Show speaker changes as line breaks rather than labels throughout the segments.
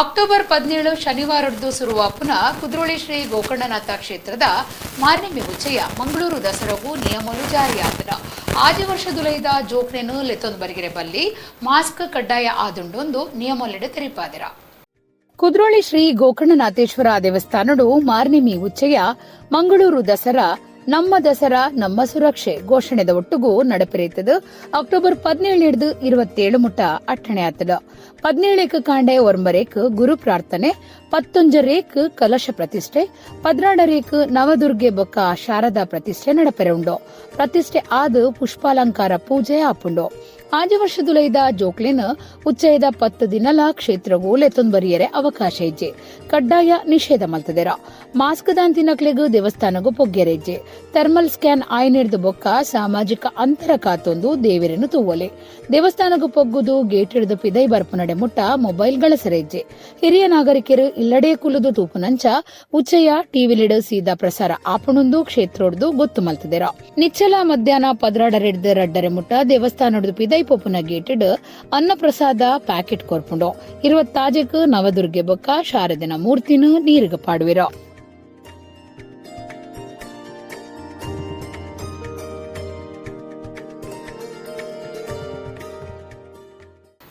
October 17 ಶನಿವಾರದ್ದು ಸುರುವಾಪುನ Kudroli Shri Gokarnanatha ಕ್ಷೇತ್ರದ ಮಾರ್ನೆಮಿ ಉಚ್ಚಯ ಮಂಗಳೂರು ದಸರಾಗೂ ನಿಯಮಲು ಜಾರಿಯಾದನ. ಆಜಿ ವರ್ಷದುಲೈದ ಜೋಕ್ನೆನು ಲೆತ್ತೊಂದು ಬರಿಗೆರೆ ಬಲ್ಲಿ, ಮಾಸ್ಕ್ ಕಡ್ಡಾಯ ಆದುಂಡೊಂದು ನಿಯಮಲೆಡೆ ತೆರಿಪಾದಿರ. ಕುದ್ರೋಳಿ ಶ್ರೀ ಗೋಕರ್ಣನಾಥೇಶ್ವರ ದೇವಸ್ಥಾನಡು ಮಾರ್ನೆಮಿ ಉಚ್ಚಯ ಮಂಗಳೂರು ದಸರಾ ನಮ್ಮ ದಸರಾ ನಮ್ಮ ಸುರಕ್ಷೆ ಘೋಷಣೆದ ಒಟ್ಟುಗೂ ನಡಪಿರೈತದ. ಅಕ್ಟೋಬರ್ 17 ಹಿಡಿದು 27 ಮುಟ್ಟ ಅಟ್ಟಣೆ ಆತದ. 17ಕ್ಕೆ ಕಾಂಡೆ 9ರೇಕ್ ಗುರು ಪ್ರಾರ್ಥನೆ, 19ರೇಕ್ ಕಲಶ ಪ್ರತಿಷ್ಠೆ, 16ರೇಕ್ ನವದುರ್ಗೆ ಬೊಕ್ಕ ಶಾರದಾ ಪ್ರತಿಷ್ಠೆ ನಡಪೆರೆ ಉಂಡು. ಪ್ರತಿಷ್ಠೆ ಆದ ಪುಷ್ಪಾಲಂಕಾರ ಪೂಜೆ ಆಪುಂಡು. ಆಜಿ ವರ್ಷದುಲೈದ ಜೋಕ್ಲಿನ್ ಉಚ್ಚಯದ 10 ದಿನಲ ಕ್ಷೇತ್ರಗೂ ಲೆತ್ತೊಂದು ಬರಿಯರೆ ಅವಕಾಶ ಇಜ್ಜೆ, ಕಡ್ಡಾಯ ನಿಷೇಧ ಮಲ್ತದೆರ. ಮಾಸ್ಕ್ ದಾಂತಿನಕ್ಲೆಗ್ ದೇವಸ್ಥಾನಗೂ ಪೊಗ್ಗೆರೆ ಇಜ್ಜೆ. ಥರ್ಮಲ್ ಸ್ಕ್ಯಾನ್ ಆಯ್ನಿಡ್ದು ಬೊಕ್ಕ ಸಾಮಾಜಿಕ ಅಂತರ ಕಾತೊಂದು ದೇವರನ್ನು ತೂವಲೆ. ದೇವಸ್ಥಾನಗೂ ಪೊಗ್ಗುದು ಗೇಟ್ ಹಿಡಿದು ಪಿದೈ ಬರ್ಪುನಡೆ ಮುಟ್ಟ ಮೊಬೈಲ್ ಗಳಸರೆ ಇಜ್ಜೆ. ಹಿರಿಯ ನಾಗರಿಕರು ಇಲ್ಲಡೇ ಕುಲುದು ತೂಪುನಂಚ ಉಚ್ಚಯ ಟಿವಿಲಿಡ್ ಸೀದಾ ಪ್ರಸಾರ ಆಪುಣೊಂದು ಕ್ಷೇತ್ರೋಡ್ದು ಗೊತ್ತು ಮಲ್ತದೆರ. ನಿಚ್ಚಲ ಮಧ್ಯಾಹ್ನ 12ರೆಡ್ದು 2:30 ಮುಟ್ಟ ದೇವಸ್ಥಾನೊಡ್ದು ಪಿದೈ ಪೊಪುನ ಗೇಟೆಡ್ ಅನ್ನಪ್ರಸಾದ ಪ್ಯಾಕೆಟ್ ಕೊರ್ಪುಂಡು. 26ಕ್ ನವದುರ್ಗೆ ಬೊಕ್ಕ ಶಾರದನ ಮೂರ್ತಿನ ನೀರುಗ ಪಾಡುವಿರ.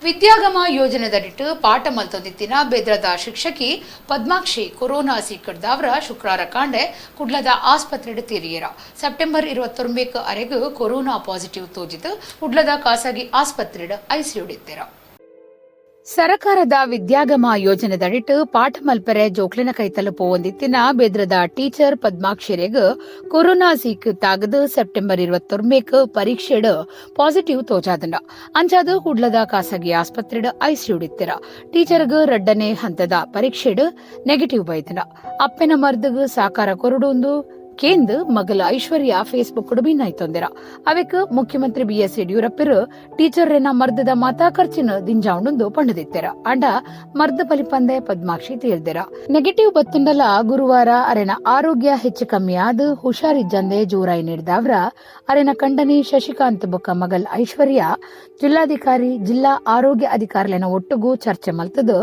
ವಿದ್ಯಾಗಮ ಯೋಜನೆದಡಿಟ್ಟು ಪಾಠ ಮಲ್ತೊಂದಿತ್ತಿನ ಬೆದ್ರದ ಶಿಕ್ಷಕಿ ಪದ್ಮಾಕ್ಷಿ ಕೊರೋನಾ ಸೀಕಡ್ದವರ ಶುಕ್ರವಾರ ಕಾಂಡೆ ಕುಡ್ಲದ ಆಸ್ಪತ್ರೆಡ್ ತೀರಿಯರ. ಸೆಪ್ಟೆಂಬರ್ 29 ಅರೆಗೂ ಕೊರೋನಾ ಪಾಸಿಟಿವ್ ತೋಜಿತು ಕುಡ್ಲದ ಖಾಸಗಿ ಆಸ್ಪತ್ರೆಡ್ ಐಸಿಯುಡಿತ್ತೆರ. ಸರಕಾರದ ವಿದ್ಯಾಗಮ ಯೋಜನೆದಡಿಟ್ಟು ಪಾಠ ಮಲ್ಪೆರೆ ಜೋಕ್ಲಿನ ಕೈತಲು ಪೋವೊಂದಿತ್ತಿನ ಬೆದ್ರದ ಟೀಚರ್ ಪದ್ಮಾಕ್ಷಿರೆಗ್ ಕೊರೋನಾ ಸೀಕ್ ತಾಗದು ಸೆಪ್ಟೆಂಬರ್ 29 ಪರೀಕ್ಷೆಡ್ ಪಾಸಿಟಿವ್ ತೋಜಾದಂಡ. ಅಂಚಾದ ಕುಡ್ಲದ ಖಾಸಗಿ ಆಸ್ಪತ್ರೆಡ್ ಐಸಿಯುಡಿತ್ತೆರ. ಟೀಚರ್ಗ್ 2ನೇ ಹಂತದ ಪರೀಕ್ಷೆಡ್ ನೆಗೆಟಿವ್ ಬೈದನ. ಅಪ್ಪೆನ ಮರ್ದಗ್ ಸಾಕಾರ ಕೊರಡೊಂದು ಕೇಂದ್ ಮಗಲ ಐಶ್ವರ್ಯ ಫೇಸ್ಬುಕ್ ಭಿನ್ನಾಯ್ತೊಂದಿರ. ಅವೆಕ್ ಮುಖ್ಯಮಂತ್ರಿ ಬಿಎಸ್ ಯಡಿಯೂರಪ್ಪರು ಟೀಚರ್ ರೆನ ಮರ್ದದ ಮಾತಾ ಖರ್ಚಿನ ದಿಂಜಾವುಂಡು ಪಂಡದಿತ್ತೆರ. ಅಂಡ ಮರ್ದ ಪಲಿಪಂದೆ ಪದ್ಮಾಕ್ಷಿ ತೀರ್ದೆರ. ನೆಗೆಟಿವ್ ಬತ್ತುಂಡಲ ಗುರುವಾರ ಅರೆನ ಆರೋಗ್ಯ ಹೆಚ್ಚು ಕಮ್ಮಿ ಆದ ಹುಷಾರಿಜ್ಜಂದೆ ಜೋರಾಯಿ ನೀಡಿದವ್ರ ಅರೆನ ಕಂಡನಿ ಶಶಿಕಾಂತ್ ಬೊಕ್ಕ ಮಗಲ್ ಐಶ್ವರ್ಯ ಜಿಲ್ಲಾಧಿಕಾರಿ, ಜಿಲ್ಲಾ ಆರೋಗ್ಯ ಅಧಿಕಾರಿಲೆನ ಒಟ್ಟುಗೂ ಚರ್ಚೆ ಮಲ್ತದು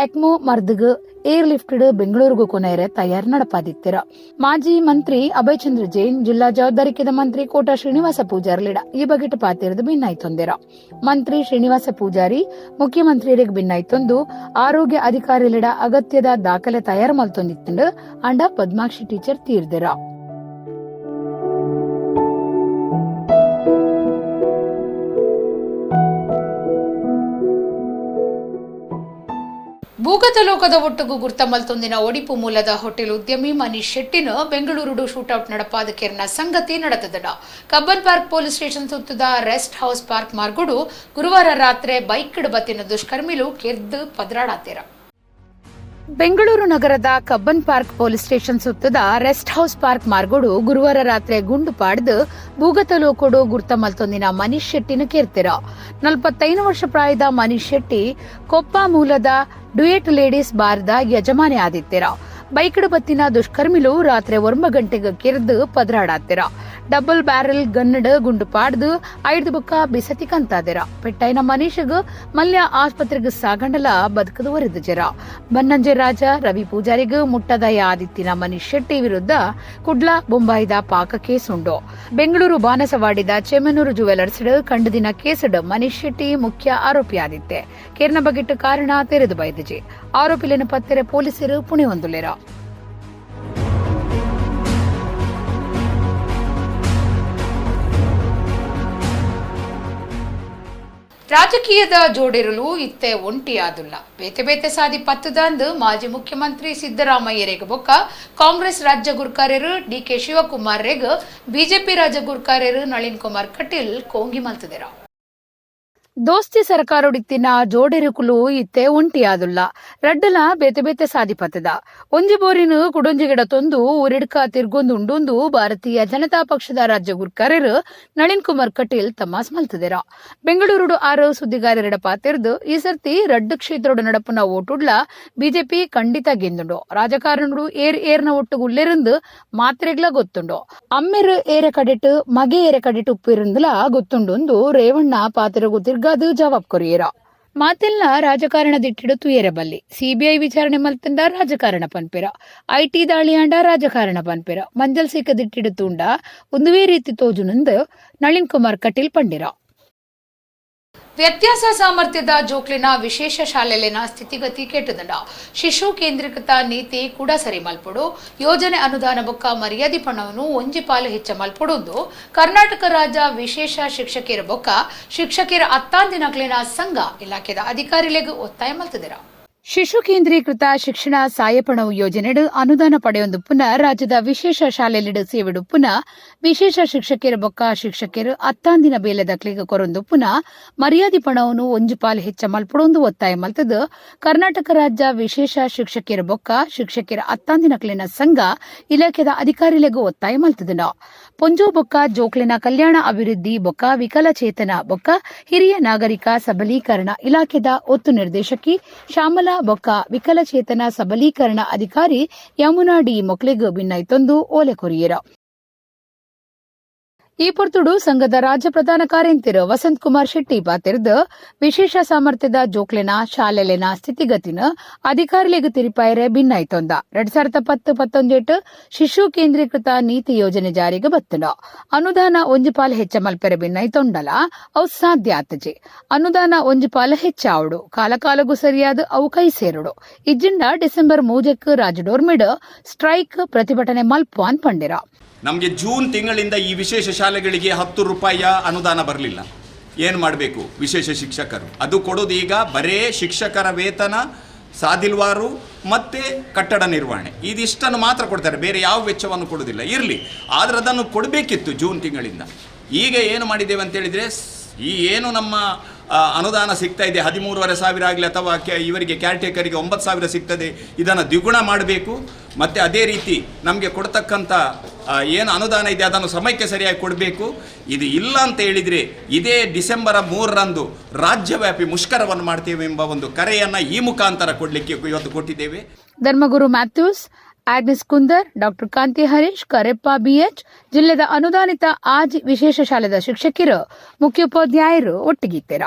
ಎಕ್ಮೋ ಮರ್ದಗ್ ಏರ್ ಲಿಫ್ಟೆಡ್ ಬೆಂಗಳೂರುಗೂ ಕೊನೆಯರೆ ತಯಾರು ನಡಪಾದಿತ್ತೆರ. ಮಾಜಿ ಮಂತ್ರಿ ಅಭಯಚಂದ್ರ ಜೈನ್, ಜಿಲ್ಲಾ ಜವಾಬ್ದಾರಿಕೆದ ಮಂತ್ರಿ ಕೋಟಾ ಶ್ರೀನಿವಾಸ ಪೂಜಾರಿ ಈ ಬಗೆಟ್ ಪಾತಿರದ ಭಿನ್ನಾಯ್ತೊಂದಿರ. ಮಂತ್ರಿ ಶ್ರೀನಿವಾಸ ಪೂಜಾರಿ ಮುಖ್ಯಮಂತ್ರಿಯರಿಗೆ ಭಿನ್ನಾಯ್ತೊಂದು ಆರೋಗ್ಯ ಅಧಿಕಾರಿಲಿಡ ಅಗತ್ಯದ ದಾಖಲೆ ತಯಾರು ಮಲ್ತೊಂದಿತ್ತಂಡು. ಅಂಡ ಪದ್ಮಾಕ್ಷಿ ಟೀಚರ್ ತೀರ್ದಿರ. ಭೂಗತ ಲೋಕದ ಒಟ್ಟುಗು ಗುರ್ತಮಲ್ತೊಂದಿನ ಒಡಿಪು ಮೂಲದ ಹೋಟೆಲ್ ಉದ್ಯಮಿ ಮನೀಶ್ ಶೆಟ್ಟಿನ ಬೆಂಗಳೂರುಡು ಶೂಟೌಟ್ ನಡಪಾದ ಕೆರ್ನ ಸಂಗತಿ ನಡೆತದಡ. Cubbon park police station ಸುತ್ತದ rest house park ಮಾರ್ಗುಡು ಗುರುವಾರ ರಾತ್ರಿ ಬೈಕ್ ಬತ್ತಿನ ದುಷ್ಕರ್ಮಿಲು ಕೆರ್ದು ಪದ್ರಾಡಾತಿರ. ಬೆಂಗಳೂರು ನಗರದ Cubbon park police station ಸುತ್ತದ rest house park ಮಾರ್ಗೋಡು ಗುರುವಾರ ರಾತ್ರಿ ಗುಂಡು ಪಾಡ್ದು ಭೂಗತ ಲೋಕೋಡು ಗುರ್ತ ಮಲ್ತೊಂದಿನ ಮನೀಶ್ ಶೆಟ್ಟಿನ ಕೇರ್ತಿರ. 45 ವರ್ಷ ಪ್ರಾಯದ ಮನೀಶ್ ಶೆಟ್ಟಿ ಕೊಪ್ಪ ಮೂಲದ ಡುಯೆಟ್ ಲೇಡೀಸ್ ಬಾರ್ದ ಯಜಮಾನಿ ಆದಿತ್ಯರ. ಬೈಕ್ಡ್ ಬತ್ತಿನ ದುಷ್ಕರ್ಮಿಲು ರಾತ್ರಿ 9 ಗಂಟೆಗೆ ಕೆರ್ದು ಪದ್ರಾಡಾತಿರ. ಡಬಲ್ ಬ್ಯಾರೆಲ್ ಗನ್ನಡ್ ಗುಂಡು ಪಾಡ್ದು ಐದು ಬುಕ್ಕ ಬಿಸತಿ ಕಂತಾದಿರ. ಪೆಟ್ಟೈನ ಮನೀಷ್ಗ್ ಮಲ್ಯ ಆಸ್ಪತ್ರೆಗೆ ಸಾಗಂಡಲ ಬದುಕದು ಒರೆದು ಜರ. ಬನ್ನಂಜೆ ರಾಜ ರವಿ ಪೂಜಾರಿಗ್ ಮುಟ್ಟದಯ ಆದಿತ್ತಿನ ಮನೀಶ್ ಶೆಟ್ಟಿ ವಿರುದ್ಧ ಕುಡ್ಲ, ಬೊಂಬಾಯಿದ ಪಾಕ ಕೇಸ್ ಉಂಡು. ಬೆಂಗಳೂರು ಬಾನಸವಾಡಿದ ಚೆಮ್ಮನೂರು ಜುವೆಲರ್ಸ್ ಕಂಡುದಿನ ಕೇಸ್ಡ್ ಮನೀಶ್ ಶೆಟ್ಟಿ ಮುಖ್ಯ ಆರೋಪಿ ಆದಿತ್ತೆ. ಕೇರ್ನ ಬಗೆಟ್ ಕಾರಣ ತೆರೆದು ಬೈದಿಜಿ. ಆರೋಪಿಲೇನು ಪತ್ತೆರೆ ಪೊಲೀಸರು ಪುಣೆ ಹೊಂದುಲೇರ. ರಾಜಕೀಯದ ಜೋಡಿರಲು ಇತ್ತೆ ಒಂಟಿಯಾದುಲ್ಲ, ಬೇತೆ ಬೇತೆ ಸಾದಿ ಪತ್ತದಂದು ಮಾಜಿ ಮುಖ್ಯಮಂತ್ರಿ ಸಿದ್ದರಾಮಯ್ಯರೆಗ್ ಬೊಕ್ಕ ಕಾಂಗ್ರೆಸ್ ರಾಜ್ಯ ಗುರ್ಕಾರ್ಯರು ಡಿಕೆ ಶಿವಕುಮಾರ್ ರೆಗ್ ಬಿಜೆಪಿ ರಾಜ್ಯ ಗುರ್ಕಾರ್ಯರು ನಳಿನ್ ಕುಮಾರ್ ಕಟೀಲ್ ಕೋಂಗಿ ಮಲ್ತದೆರ. ದೋಸ್ತಿ ಸರ್ಕಾರೊಡಿತ್ತಿನ ಜೋಡೆರುಕುಲು ಇತ್ತೆ ಒಂಟಿಯಾದುಲ್ಲ, ರಡ್ಡಲ ಬೇತೆ ಬೇತೆ ಸಾದಿ ಪತ್ತದ. ಒಂಜಿ ಬೋರಿನ ಕುಡೊಂಜಿ ಗಿಡ ತೊಂದು ಊರಿಡ್ಕ ತಿರ್ಗೊಂದು ಉಂಡೊಂದು ಭಾರತೀಯ ಜನತಾ ಪಕ್ಷದ ರಾಜ್ಯ ಗುರ್ಕಾರ್ಯರು ನಳಿನ್ ಕುಮಾರ್ ಕಟೀಲ್ ತಮಾಸ್ ಮಲ್ತದೆರ. ಬೆಂಗಳೂರುಡು ಆರು ಸುದ್ದಿಗಾರರೆಡ ಪಾತೆರ್ದು ಈ ಸರ್ತಿ ರಡ್ಡು ಕ್ಷೇತ್ರಡು ನಡಪುನ ಓಟುಡ್ಲ ಬಿಜೆಪಿ ಖಂಡಿತ ಗೆಂದುಂಡು. ರಾಜಕಾರಣಡು ಏರ್ ಏರ್ನ ಒಟ್ಟುಗುಲ್ಲೆರಂದು ಮಾತ್ರೆಗ್ಲ ಗೊತ್ತುಂಡು. ಅಮ್ಮೆರು ಏರ ಕಡೆಟ್ ಮಗೆ ಏರ ಕಡೆಟ್ ಉಪ್ಪಿರಂದಲ ಗೊತ್ತುಂಡು ರೇವಣ್ಣ ಪಾತೆರಗು ತಿರ್ಗಾದು ಜವಾಬ್ ಕೊರಿಯರ. ಮಾತೆಲ್ಲ ರಾಜಕಾರಣ ದಿಟ್ಟಿಡು ತುಯೆರೆ ಬಲ್ಲಿ. ಸಿಬಿಐ ವಿಚಾರಣೆ ಮಲ್ತಂಡ ರಾಜಕಾರಣ ಪನ್ಪೆರ, IT ದಾಳಿಯಾಂಡ ರಾಜಕಾರಣ ಪನ್ಪೆರ, ಮಂಜಲ್ ಸೀಕ ದಿಟ್ಟಿಡು ತೂಂಡ ಒಂದುವೇ ರೀತಿ ತೋಜುನಂದು ನಳಿನ್ ಕುಮಾರ್ ಕಟೀಲ್ ಪಂಡಿರ. ವ್ಯತ್ಯಾಸ ಸಾಮರ್ಥ್ಯದ ಜೋಕ್ಲಿನ ವಿಶೇಷ ಶಾಲೆಲಿನ ಸ್ಥಿತಿಗತಿ ಕೆಟ್ಟದಂಡ. ಶಿಶು ಕೇಂದ್ರೀಕೃತ ನೀತಿ ಕೂಡ ಸರಿ ಮಲ್ಪೊಡು, ಯೋಜನೆ ಅನುದಾನ ಬೊಕ್ಕ ಮರ್ಯಾದೆ ಪಣವನ್ನು ಒಂಜಿ ಪಾಲು ಹೆಚ್ಚ ಮಲ್ಪೊಡುಂದು ಕರ್ನಾಟಕ ರಾಜ್ಯ ವಿಶೇಷ ಶಿಕ್ಷಕಿಯರ ಬೊಕ್ಕ ಶಿಕ್ಷಕಿಯರ ಅತ್ತಾಂದಿನಕ್ಲಿನ ಸಂಘ ಇಲಾಖೆದ ಅಧಿಕಾರಿಲೆಗ್ ಒತ್ತಾಯ ಮಲ್ತದಿರ. ಶಿಶು ಕೇಂದ್ರೀಕೃತ ಶಿಕ್ಷಣ ಸಾಯಪಣವು ಯೋಜನೆಡು ಅನುದಾನ ಪಡೆಯೊಂದು ಪುನಃ ರಾಜ್ಯದ ವಿಶೇಷ ಶಾಲೆಲಿಡು ಸೇವೆಡು ಪುನಃ ವಿಶೇಷ ಶಿಕ್ಷಕಿಯರ ಬೊಕ್ಕ ಶಿಕ್ಷಕಿಯರು ಅತ್ತಾಂದಿನ ಬೇಲೆದಕ್ಲಿಗೆ ಕೊರೊಂದು ಪುನಃ ಮರ್ಯಾದೆ ಪಣವನ್ನು ಒಂಜಿ ಪಾಲು ಹೆಚ್ಚ ಮಲ್ಪಡೊಂದು ಒತ್ತಾಯ ಮಲ್ತದು ಕರ್ನಾಟಕ ರಾಜ್ಯ ವಿಶೇಷ ಶಿಕ್ಷಕಿಯರ ಬೊಕ್ಕ ಶಿಕ್ಷಕಿಯರ ಅತ್ತಾಂದಿನಕ್ಲಿನ ಸಂಘ ಇಲಾಖೆದ ಅಧಿಕಾರಿಲೆಗೂ ಒತ್ತಾಯ ಮಲ್ತದನ. ಪೊಂಜೋ ಬೊಕ್ಕ ಜೋಕ್ಲಿನ ಕಲ್ಯಾಣ ಅಭಿವೃದ್ಧಿ ಬೊಕ್ಕ ವಿಕಲಚೇತನ ಬೊಕ್ಕ ಹಿರಿಯ ನಾಗರಿಕ ಸಬಲೀಕರಣ ಇಲಾಖೆದ ಒತ್ತು ನಿರ್ದೇಶಕಿ ಶ್ಯಾಮಲಾ ಬೊಕ್ಕ ವಿಕಲಚೇತನ ಸಬಲೀಕರಣ ಅಧಿಕಾರಿ ಯಮುನಾ ಡಿ ಮೊಕ್ಲೆಗ್ ಬಿನ್ನೈತೊಂದು ಓಲೆ ಕೊರಿಯರ. ಈ ಪೊರ್ತುಡು ಸಂಘದ ರಾಜ್ಯ ಪ್ರಧಾನ ಕಾರ್ಯಂತೆರ್ ವಸಂತ್ ಕುಮಾರ್ ಶೆಟ್ಟಿ ಪಾತೆರ್ದ್, ವಿಶೇಷ ಸಾಮರ್ಥ್ಯದ ಜೋಕ್ಲೆನ ಶಾಲೆಲೆನ ಸ್ಥಿತಿಗತಿನ ಅಧಿಕಾರಿಲೆಗ್ ತಿರಿಪಾಯರೆ ಭಿನ್ನಾಯ್ತೊಂದ. 2010-19 ಶಿಶು ಕೇಂದ್ರೀಕೃತ ನೀತಿ ಯೋಜನೆ ಜಾರಿಗೆ ಬತ್ತುಂಡ. ಅನುದಾನ ಒಂಜಿ ಪಾಲು ಹೆಚ್ಚ ಮಲ್ಪೆರೆ ಭಿನ್ನಾಯ್ತೊಂಡಲ ಅವು ಸಾಧ್ಯ ಆತಜಿ. ಅನುದಾನ ಒಂಜಿ ಪಾಲು ಹೆಚ್ಚಾವಡು, ಕಾಲಕಾಲಗೂ ಸರಿಯಾದ ಅವು ಕೈ ಸೇರುಡು. ಇಜ್ಜಿಂಡ ಡಿಸೆಂಬರ್ 3ಕ್ಕೆ ರಾಜಡೋರ್ಮಿಡ್ ಸ್ಟ್ರೈಕ್ ಪ್ರತಿಭಟನೆ ಮಲ್ಪುವಾನ್ ಪಂಡಿರ.
ನಮಗೆ ಜೂನ್ ತಿಂಗಳಿಂದ ಈ ವಿಶೇಷ ಶಾಲೆಗಳಿಗೆ 10 ರೂಪಾಯಿಯ ಅನುದಾನ ಬರಲಿಲ್ಲ. ಏನು ಮಾಡಬೇಕು ವಿಶೇಷ ಶಿಕ್ಷಕರು? ಅದು ಕೊಡೋದು ಈಗ ಬರೇ ಶಿಕ್ಷಕರ ವೇತನ, ಸಾದಿಲ್ವಾರು ಮತ್ತು ಕಟ್ಟಡ ನಿರ್ವಹಣೆ, ಇದಿಷ್ಟನ್ನು ಮಾತ್ರ ಕೊಡ್ತಾರೆ. ಬೇರೆ ಯಾವ ವೆಚ್ಚವನ್ನು ಕೊಡೋದಿಲ್ಲ. ಇರಲಿ, ಆದರೆ ಅದನ್ನು ಕೊಡಬೇಕಿತ್ತು ಜೂನ್ ತಿಂಗಳಿಂದ. ಈಗ ಏನು ಮಾಡಿದ್ದೇವೆ ಅಂತೇಳಿದರೆ, ಈ ಏನು ನಮ್ಮ ಅನುದಾನ ಸಿಗ್ತಾ ಇದೆ, 13,500 ಆಗಲಿ ಅಥವಾ ಇವರಿಗೆ ಕೇರ್ಟೇಕರಿಗೆ 9,000 ಸಿಗ್ತದೆ, ಇದನ್ನು ದ್ವಿಗುಣ ಮಾಡಬೇಕು. ಮತ್ತು ಅದೇ ರೀತಿ ನಮಗೆ ಕೊಡ್ತಕ್ಕಂಥ ಏನು ಅನುದಾನ ಇದೆ, ಅದನ್ನು ಸಮಯಕ್ಕೆ ಸರಿಯಾಗಿ ಕೊಡಬೇಕು. ಇದು ಇಲ್ಲ ಅಂತ ಹೇಳಿದರೆ ಇದೇ ಡಿಸೆಂಬರ 3ರಂದು ರಾಜ್ಯವ್ಯಾಪಿ ಮುಷ್ಕರವನ್ನು ಮಾಡ್ತೇವೆ ಎಂಬ ಒಂದು ಕರೆಯನ್ನು ಈ ಮುಖಾಂತರ ಕೊಡಲಿಕ್ಕೆ ಇವತ್ತು ಕೊಟ್ಟಿದ್ದೇವೆ.
ಧರ್ಮಗುರು Matthews, Agnes Kundar, doctor ಕಾಂತಿ ಹರೀಶ್, ಕರೆಪ್ಪ ಬಿಎಚ್, ಜಿಲ್ಲೆದ ಅನುದಾನಿತ ಆಜಿ ವಿಶೇಷ ಶಾಲೆದ ಶಿಕ್ಷಕಿಯರು, ಮುಖ್ಯೋಪಾಧ್ಯಾಯರು ಒಟ್ಟಿಗಿತ್ತೆರ.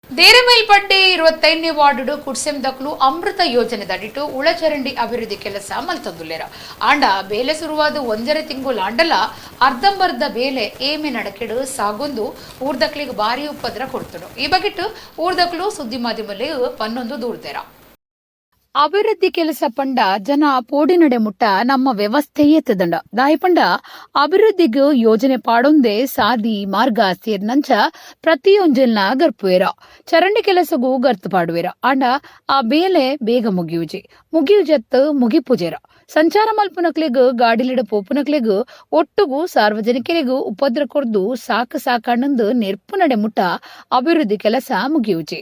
ದೇರೆಮೇಲ್ಪಡ್ಡೆ 25ನೇ ವಾರ್ಡ್ ಕುಡ್ಸೆಂದಕ್ಲು ಅಮೃತ ಯೋಜನೆ ದಡಿಟು ಉಳಚರಂಡಿ ಅಭಿವೃದ್ಧಿ ಕೆಲಸ ಮಲ್ತೊಂದುಲ್ಲೆರ. ಆಂಡ ಬೇಲೆ ಶುರುವಾದ 1.5 ತಿಂಗುಲ್ ಆಂಡಲ ಅರ್ಧಂಬರ್ಧ ಬೇಲೆ ಏಮೆ ನಡಕೆಡು ಸಾಗೊಂದು ಊರ್ದಕ್ಲಿಗೆ ಭಾರಿ ಉಪದ್ರ ಕೊಡ್ತಡು. ಈ ಬಗೆಟ್ ಊರ್ದಕ್ಲು ಸುದ್ದಿ ಮಾಧ್ಯಮದಲ್ಲಿ ಪನ್ನೊಂದು ದೂರ್ದೆರ. ಅಭಿವೃದ್ಧಿ ಕೆಲಸ ಪಂಡ ಜನ ಪೋಡಿನಡೆ ಮುಟ್ಟ ನಮ್ಮ ವ್ಯವಸ್ಥೆಯೇ ತದಂಡ. ದಾಯಿ ಪಂಡ ಅಭಿವೃದ್ಧಿಗ್ ಯೋಜನೆ ಪಾಡೊಂದೇ ಸಾದಿ ಮಾರ್ಗ ಸೇರ್ನಂಚ ಪ್ರತಿಯೊಂಜಲ್ನ ಗರ್ಪುವೆರ, ಚರಂಡಿ ಕೆಲಸಗೂ ಗರ್ತು ಪಾಡುವೆರ. ಆಂಡ ಆ ಬೇಲೆ ಬೇಗ ಮುಗಿಯುಜಿ, ಮುಗಿಯುಜತ್ ಮುಗಿಪುಜೆರ. ಸಂಚಾರ ಮಲ್ಪುನಕ್ಲೆಗ್, ಗಾಡಿಲಿಡ ಪೋಪುನಕ್ಲೆಗ್, ಒಟ್ಟುಗು ಸಾರ್ವಜನಿಕರಿಗೂ ಉಪದ್ರ ಕೊರ್ದು ಸಾಕು ಸಾಕಣ್ಣಂದು ನೆರ್ಪು ನಡೆ ಮುಟ್ಟ ಅಭಿವೃದ್ಧಿ ಕೆಲಸ ಮುಗಿಯುಜಿ.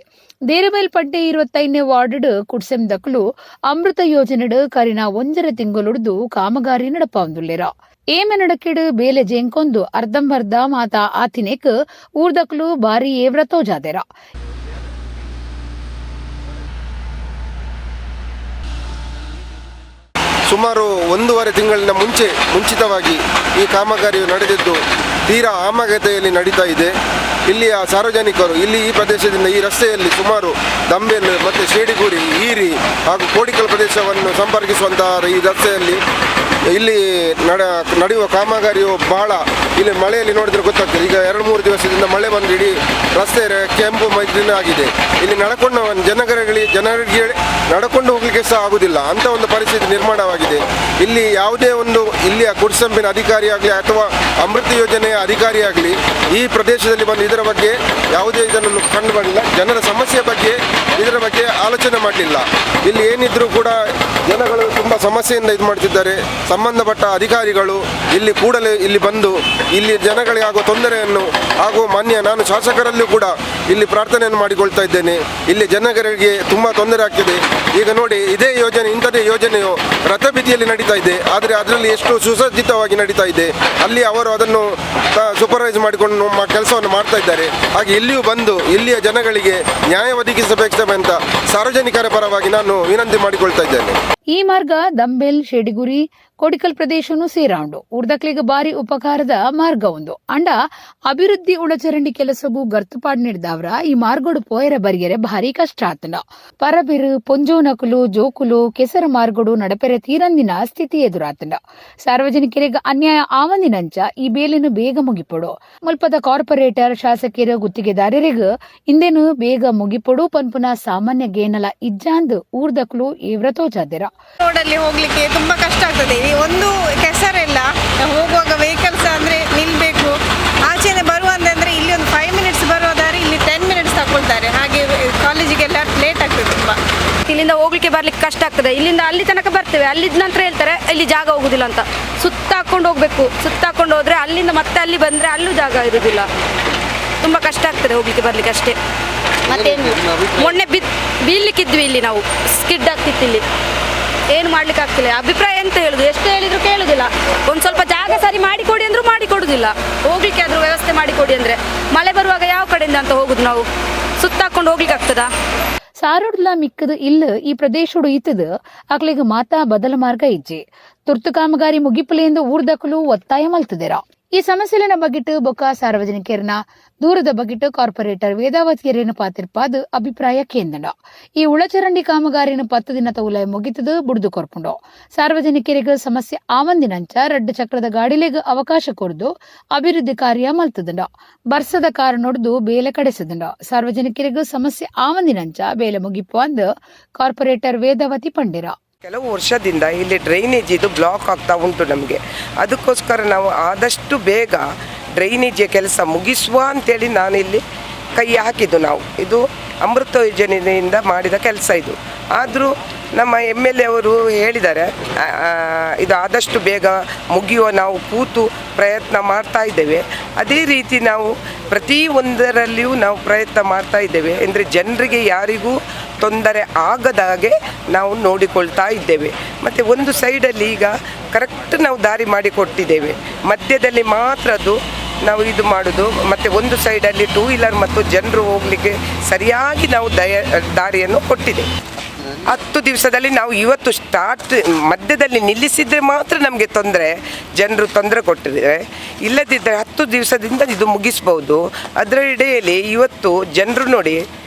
ದೇರಮೇಲ್ಪಡ್ಡೆ 25ನೇ ವಾರ್ಡ್ ಕುಡ್ಸೆಂದಕ್ಲು ಅಮೃತ ಯೋಜನೆಡ್ ಕರಿನ 1.5 ತಿಂಗಳುಡ್ದು ಕಾಮಗಾರಿ ನಡಪಾವೊಂದುಲ್ಲೆರ. ಏಮೆ ನಡಕೆಡು ಬೇಲೆ ಜೇಂಕೊಂದು ಅರ್ಧಂಬರ್ಧ ಮಾತಾ ಆತಿನೇಕ್ ಊರ್ದಕ್ಲು ಬಾರಿ ಏವ್ರ ತೋಜಾದೆರ.
ಸುಮಾರು 1.5 ತಿಂಗಳಿನ ಮುಂಚಿತವಾಗಿ ಈ ಕಾಮಗಾರಿಯು ನಡೆದಿದ್ದು, ತೀರಾ ಆಮಗತೆಯಲ್ಲಿ ನಡೀತಾ ಇದೆ. ಇಲ್ಲಿಯ ಸಾರ್ವಜನಿಕರು, ಇಲ್ಲಿ ಈ ಪ್ರದೇಶದಿಂದ ಈ ರಸ್ತೆಯಲ್ಲಿ ಸುಮಾರು ದಂಬೆಲ್ ಮತ್ತು ಶೇಡಿಗೂರಿ, ಈರಿ ಹಾಗೂ ಕೋಡಿಕಲ್ ಪ್ರದೇಶವನ್ನು ಸಂಪರ್ಕಿಸುವಂತಹ ಈ ರಸ್ತೆಯಲ್ಲಿ ಇಲ್ಲಿ ನಡೆಯುವ ಕಾಮಗಾರಿಯು ಬಹಳ, ಇಲ್ಲಿ ಮಳೆಯಲ್ಲಿ ನೋಡಿದ್ರೆ ಗೊತ್ತಾಗ್ತದೆ. ಈಗ 2-3 ದಿವಸದಿಂದ ಮಳೆ ಬಂದು ಇಡೀ ರಸ್ತೆ ಕೆಂಪು ಮೈದಿನ ಆಗಿದೆ. ಇಲ್ಲಿ ನಡ್ಕೊಂಡು ಜನಗಳಿಗೆ ಜನರಿಗೆ ನಡ್ಕೊಂಡು ಹೋಗಲಿಕ್ಕೆ ಸಹ ಆಗುದಿಲ್ಲ, ಅಂತ ಒಂದು ಪರಿಸ್ಥಿತಿ ನಿರ್ಮಾಣವಾಗಿದೆ. ಇಲ್ಲಿ ಯಾವುದೇ ಒಂದು ಇಲ್ಲಿಯ ಗುಡ್ಸಂಪಿನ ಅಧಿಕಾರಿ ಆಗಲಿ ಅಥವಾ ಅಮೃತ ಯೋಜನೆಯ ಅಧಿಕಾರಿ ಆಗಲಿ ಈ ಪ್ರದೇಶದಲ್ಲಿ ಬಂದು ಇದರ ಬಗ್ಗೆ ಯಾವುದೇ ಇದನ್ನು ಕಂಡು ಬಂದಿಲ್ಲ. ಜನರ ಸಮಸ್ಯೆ ಬಗ್ಗೆ, ಇದರ ಬಗ್ಗೆ ಆಲೋಚನೆ ಮಾಡಲಿಲ್ಲ. ಇಲ್ಲಿ ಏನಿದ್ರೂ ಕೂಡ ಜನಗಳು ತುಂಬ ಸಮಸ್ಯೆಯಿಂದ ಇದು ಮಾಡ್ತಿದ್ದಾರೆ. ಸಂಬಂಧಪಟ್ಟ ಅಧಿಕಾರಿಗಳು ಇಲ್ಲಿ ಕೂಡಲೇ ಇಲ್ಲಿ ಬಂದು ಇಲ್ಲಿ ಜನಗಳಿಗೆ ಆಗುವ ತೊಂದರೆಯನ್ನು ಹಾಗೂ ಮಾನ್ಯ ನಾನು ಶಾಸಕರಲ್ಲೂ ಕೂಡ ಇಲ್ಲಿ ಪ್ರಾರ್ಥನೆಯನ್ನು ಮಾಡಿಕೊಳ್ತಾ ಇದ್ದೇನೆ. ಇಲ್ಲಿ ಜನಗಳಿಗೆ ತುಂಬ ತೊಂದರೆ ಆಗ್ತಿದೆ. ಈಗ ನೋಡಿ, ಇದೇ ಯೋಜನೆ, ಇಂಥದ್ದೇ ಯೋಜನೆಯು ರಥಬೀದಿಯಲ್ಲಿ ನಡೀತಾ ಇದೆ. ಆದರೆ ಅದರಲ್ಲಿ ಎಷ್ಟು ಸುಸಜ್ಜಿತವಾಗಿ ನಡೀತಾ ಇದೆ. ಅಲ್ಲಿ ಅವರು ಅದನ್ನು ಸೂಪರ್ವೈಸ್ ಮಾಡಿಕೊಂಡು ಕೆಲಸವನ್ನು ಮಾಡ್ತಾ ಇದ್ದಾರೆ. ಹಾಗೆ ಇಲ್ಲಿಯೂ ಬಂದು ಇಲ್ಲಿಯ ಜನಗಳಿಗೆ ನ್ಯಾಯ ಒದಗಿಸಬೇಕಂತ ಸಾರ್ವಜನಿಕರ ಪರವಾಗಿ ನಾನು ವಿನಂತಿ ಮಾಡಿಕೊಳ್ತಾ ಇದ್ದೇನೆ.
ಈ ಮಾರ್ಗ ದಂಬೆಲ್, ಶೇಡಿಗುರಿ, ಕೋಡಿಕಲ್ ಪ್ರದೇಶನು ಸೇರಾಂಡು ಉರ್ದಕ್ಲಿಗೆ ಬಾರಿ ಉಪಕಾರದ ಮಾರ್ಗ ಒಂದು. ಅಂಡ ಅಭಿವೃದ್ಧಿ ಉಳಚರಂಡಿ ಕೆಲಸಗೂ ಗರ್ತುಪಾಡ್ ನೀಡ್ದ. ಆತಿನೆಡ್ದಾವ್ರ ಈ ಮಾರ್ಗೋಡು ಪೋಯೆರೆ ಬರಿಯರೆ ಭಾರಿ ಕಷ್ಟ ಆತಂಡ. ಪರಬಿರು, ಪೊಂಜೋನಕುಲು, ಜೋಕುಲು ಕೆಸರು ಮಾರ್ಗೋಡು ನಡಪೆರೆ ತೀರಂದಿನ ಸ್ಥಿತಿ ಎದುರಾತಂಡ. ಸಾರ್ವಜನಿಕರಿಗೆ ಅನ್ಯಾಯ ಆವಂದಿನಂಚ ಈ ಬೇಲೆನು ಬೇಗ ಮುಗಿಪೊಡು. ಮುಲ್ಪದ ಕಾರ್ಪೊರೇಟರ್, ಶಾಸಕರು, ಗುತ್ತಿಗೆದಾರರಿಗೂ ಇಂದೇನು ಬೇಗ ಮುಗಿಪೊಡು ಪನ್ಪುನ ಸಾಮಾನ್ಯ ಗೇನಲ ಇಜ್ಜಾಂದ್ ಊರ್ದಕ್ಲು ಏವ್ರ ತೋಜಾದೆರ.
ರೋಡಲ್ಲಿ ಹೋಗ್ಲಿಕ್ಕೆ ತುಂಬಾ ಕಷ್ಟ ಆಗ್ತದೆ. ಈ ಒಂದು ಕೆಸರೆಲ್ಲ, ಹೋಗುವಾಗ ವೆಹಿಕಲ್ಸ್ ಅಂದ್ರೆ ನಿಲ್ಬೇಕು. ಆಚೆನೆ ಬರುವಂತಂದ್ರೆ ಇಲ್ಲಿ ಒಂದು 5 ಮಿನಿಟ್ಸ್ ಬರುವ ದಾರಿ ಇಲ್ಲಿ 10 ಮಿನಿಟ್ಸ್ ತಗೊಳ್ತಾರೆ. ಹಾಗೆ ಕಾಲೇಜಿಗೆಲ್ಲ ಲೇಟ್ ಆಗ್ತದೆ ತುಂಬಾ.
ಇಲ್ಲಿಂದ ಹೋಗ್ಲಿಕ್ಕೆ ಬರ್ಲಿಕ್ಕೆ ಕಷ್ಟ ಆಗ್ತದೆ. ಇಲ್ಲಿಂದ ಅಲ್ಲಿ ತನಕ ಬರ್ತೇವೆ, ಅಲ್ಲಿದ್ದ ನಂತರ ಹೇಳ್ತಾರೆ ಇಲ್ಲಿ ಜಾಗ ಹೋಗುದಿಲ್ಲ ಅಂತ. ಸುತ್ತ ಹಾಕೊಂಡು ಹೋಗ್ಬೇಕು. ಸುತ್ತ ಹಾಕೊಂಡು ಹೋದ್ರೆ ಅಲ್ಲಿಂದ ಮತ್ತೆ ಅಲ್ಲಿ ಬಂದ್ರೆ ಅಲ್ಲೂ ಜಾಗ ಇರುದಿಲ್ಲ. ತುಂಬಾ ಕಷ್ಟ ಆಗ್ತದೆ ಹೋಗ್ಲಿಕ್ಕೆ ಬರ್ಲಿಕ್ಕೆ ಅಷ್ಟೇ. ಮತ್ತೆ ಮೊನ್ನೆ ಬಿದ್ ಬೀಳ್ಲಿಕ್ಕಿದ್ವಿ ಇಲ್ಲಿ ನಾವು, ಸ್ಕಿಡ್ ಆಗ್ತಿತ್ತು ಇಲ್ಲಿ. ಏನು ಮಾಡ್ಲಿಕ್ಕೆ ಆಗ್ತಿಲ್ಲ. ಅಭಿಪ್ರಾಯ ಎಂತ ಹೇಳುದು? ಎಷ್ಟು ಹೇಳಿದ್ರು ಕೇಳುದಿಲ್ಲ. ಒಂದು ಸ್ವಲ್ಪ ಜಾಗ ಸರಿ ಮಾಡಿಕೊಡಿ ಅಂದ್ರೂ ಮಾಡಿಕೊಡುದಿಲ್ಲ. ಹೋಗ್ಲಿಕ್ಕೆ ಆದ್ರೂ ವ್ಯವಸ್ಥೆ ಮಾಡಿಕೊಡಿ ಅಂದ್ರೆ, ಮಳೆ ಬರುವಾಗ ಯಾವ ಕಡೆಯಿಂದ ಅಂತ ಹೋಗುದು ನಾವು? ಸುತ್ತ ಹಾಕೊಂಡು ಹೋಗ್ಲಿಕ್ಕೆ ಆಗ್ತದಾ?
ಸಾರೋಡ್ಲ ಮಿಕ್ಕದು ಇಲ್ಲು ಈ ಪ್ರದೇಶಡು ಇತ್ತದು ಅಕ್ಲಿಗ್ ಮಾತಾ ಬದಲ ಮಾರ್ಗ ಇಜ್ಜಿ. ತುರ್ತು ಕಾಮಗಾರಿ ಮುಗಿಪುಲೆಯಿಂದ ಊರ್ದಕಲು ಒತ್ತಾಯ ಮಲ್ತದಿರ. ಈ ಸಮಸ್ಯೆಲೆನ ಬಗ್ಗಿಟ್ಟು ಬೊಕ್ಕ ಸಾರ್ವಜನಿಕರನ ದೂರದ ಬಗ್ಗಿಟ್ಟು ಕಾರ್ಪೊರೇಟರ್ ವೇದಾವತಿಯರೇನು ಪಾತಿರ್ಪಾದು ಅಭಿಪ್ರಾಯ ಕೇಂದ್ರ. ಈ ಉಳಚರಂಡಿ ಕಾಮಗಾರಿನ 10 ದಿನ ತೌಲ ಮುಗಿತದು ಬುಡ್ದು ಕೊರ್ಪುಂಡು. ಸಾರ್ವಜನಿಕರಿಗೆ ಸಮಸ್ಯೆ ಆವಂದಿನಂಚ ರಡ್ಡು ಚಕ್ರದ ಗಾಡಿಲೆಗ್ ಅವಕಾಶ ಕೊರ್ದು ಅಭಿವೃದ್ಧಿ ಕಾರ್ಯ ಮಲ್ತದಂಡ. ಬರ್ಸದ ಕಾರಣೊಡ್ದು ಬೇಲೆ ಕಡೆಸದಂಡ. ಸಾರ್ವಜನಿಕರಿಗೂ ಸಮಸ್ಯೆ ಆವಂದಿನಂಚ ಬೇಲೆ ಮುಗಿಪು ಅಂದ್ ಕಾರ್ಪೊರೇಟರ್ ವೇದಾವತಿ ಪಂಡಿರ.
ಕೆಲವು ವರ್ಷದಿಂದ ಇಲ್ಲಿ ಡ್ರೈನೇಜ್ ಇದು ಬ್ಲಾಕ್ ಆಗ್ತಾ ಉಂಟು ನಮಗೆ. ಅದಕ್ಕೋಸ್ಕರ ನಾವು ಆದಷ್ಟು ಬೇಗ ಡ್ರೈನೇಜಿಯ ಕೆಲಸ ಮುಗಿಸುವ ಅಂತೇಳಿ ನಾನಿಲ್ಲಿ ಕೈ ಹಾಕಿದ್ದು. ನಾವು ಇದು ಅಮೃತ ಯೋಜನೆಯಿಂದ ಮಾಡಿದ ಕೆಲಸ ಇದು. ಆದರೂ ನಮ್ಮ ಎಮ್ ಎಲ್ ಎ ಅವರು ಹೇಳಿದ್ದಾರೆ, ಇದು ಆದಷ್ಟು ಬೇಗ ಮುಗಿಯುವ, ನಾವು ಕೂತು ಪ್ರಯತ್ನ ಮಾಡ್ತಾ ಇದ್ದೇವೆ. ಅದೇ ರೀತಿ ನಾವು ಪ್ರತಿ ಒಂದರಲ್ಲಿಯೂ ನಾವು ಪ್ರಯತ್ನ ಮಾಡ್ತಾ ಇದ್ದೇವೆ. ಅಂದರೆ ಜನರಿಗೆ ಯಾರಿಗೂ ತೊಂದರೆ ಆಗದ ಹಾಗೆ ನಾವು ನೋಡಿಕೊಳ್ತಾ ಇದ್ದೇವೆ. ಮತ್ತು ಒಂದು ಸೈಡಲ್ಲಿ ಈಗ ಕರೆಕ್ಟ್ ನಾವು ದಾರಿ ಮಾಡಿ ಕೊಟ್ಟಿದ್ದೇವೆ. ಮಧ್ಯದಲ್ಲಿ ಮಾತ್ರ ಅದು ನಾವು ಇದು ಮಾಡೋದು. ಮತ್ತು ಒಂದು ಸೈಡಲ್ಲಿ ಟೂ ವೀಲರ್ ಮತ್ತು ಜನರು ಹೋಗಲಿಕ್ಕೆ ಸರಿಯಾಗಿ ನಾವು ದಾರಿಯನ್ನು ಕೊಟ್ಟಿದ್ದೇವೆ. 10 ದಿವಸದಲ್ಲಿ ನಾವು ಇವತ್ತು ಸ್ಟಾರ್ಟ್, ಮಧ್ಯದಲ್ಲಿ ನಿಲ್ಲಿಸಿದರೆ ಮಾತ್ರ ನಮಗೆ ತೊಂದರೆ, ಜನರು ತೊಂದರೆ ಕೊಟ್ಟಿದ್ದಾರೆ. ಇಲ್ಲದಿದ್ದರೆ 10 ದಿವಸದಿಂದ ಇದು ಮುಗಿಸ್ಬೋದು. ಅದರ ಇಡೆಯಲ್ಲಿ ಇವತ್ತು ಜನರು ನೋಡಿ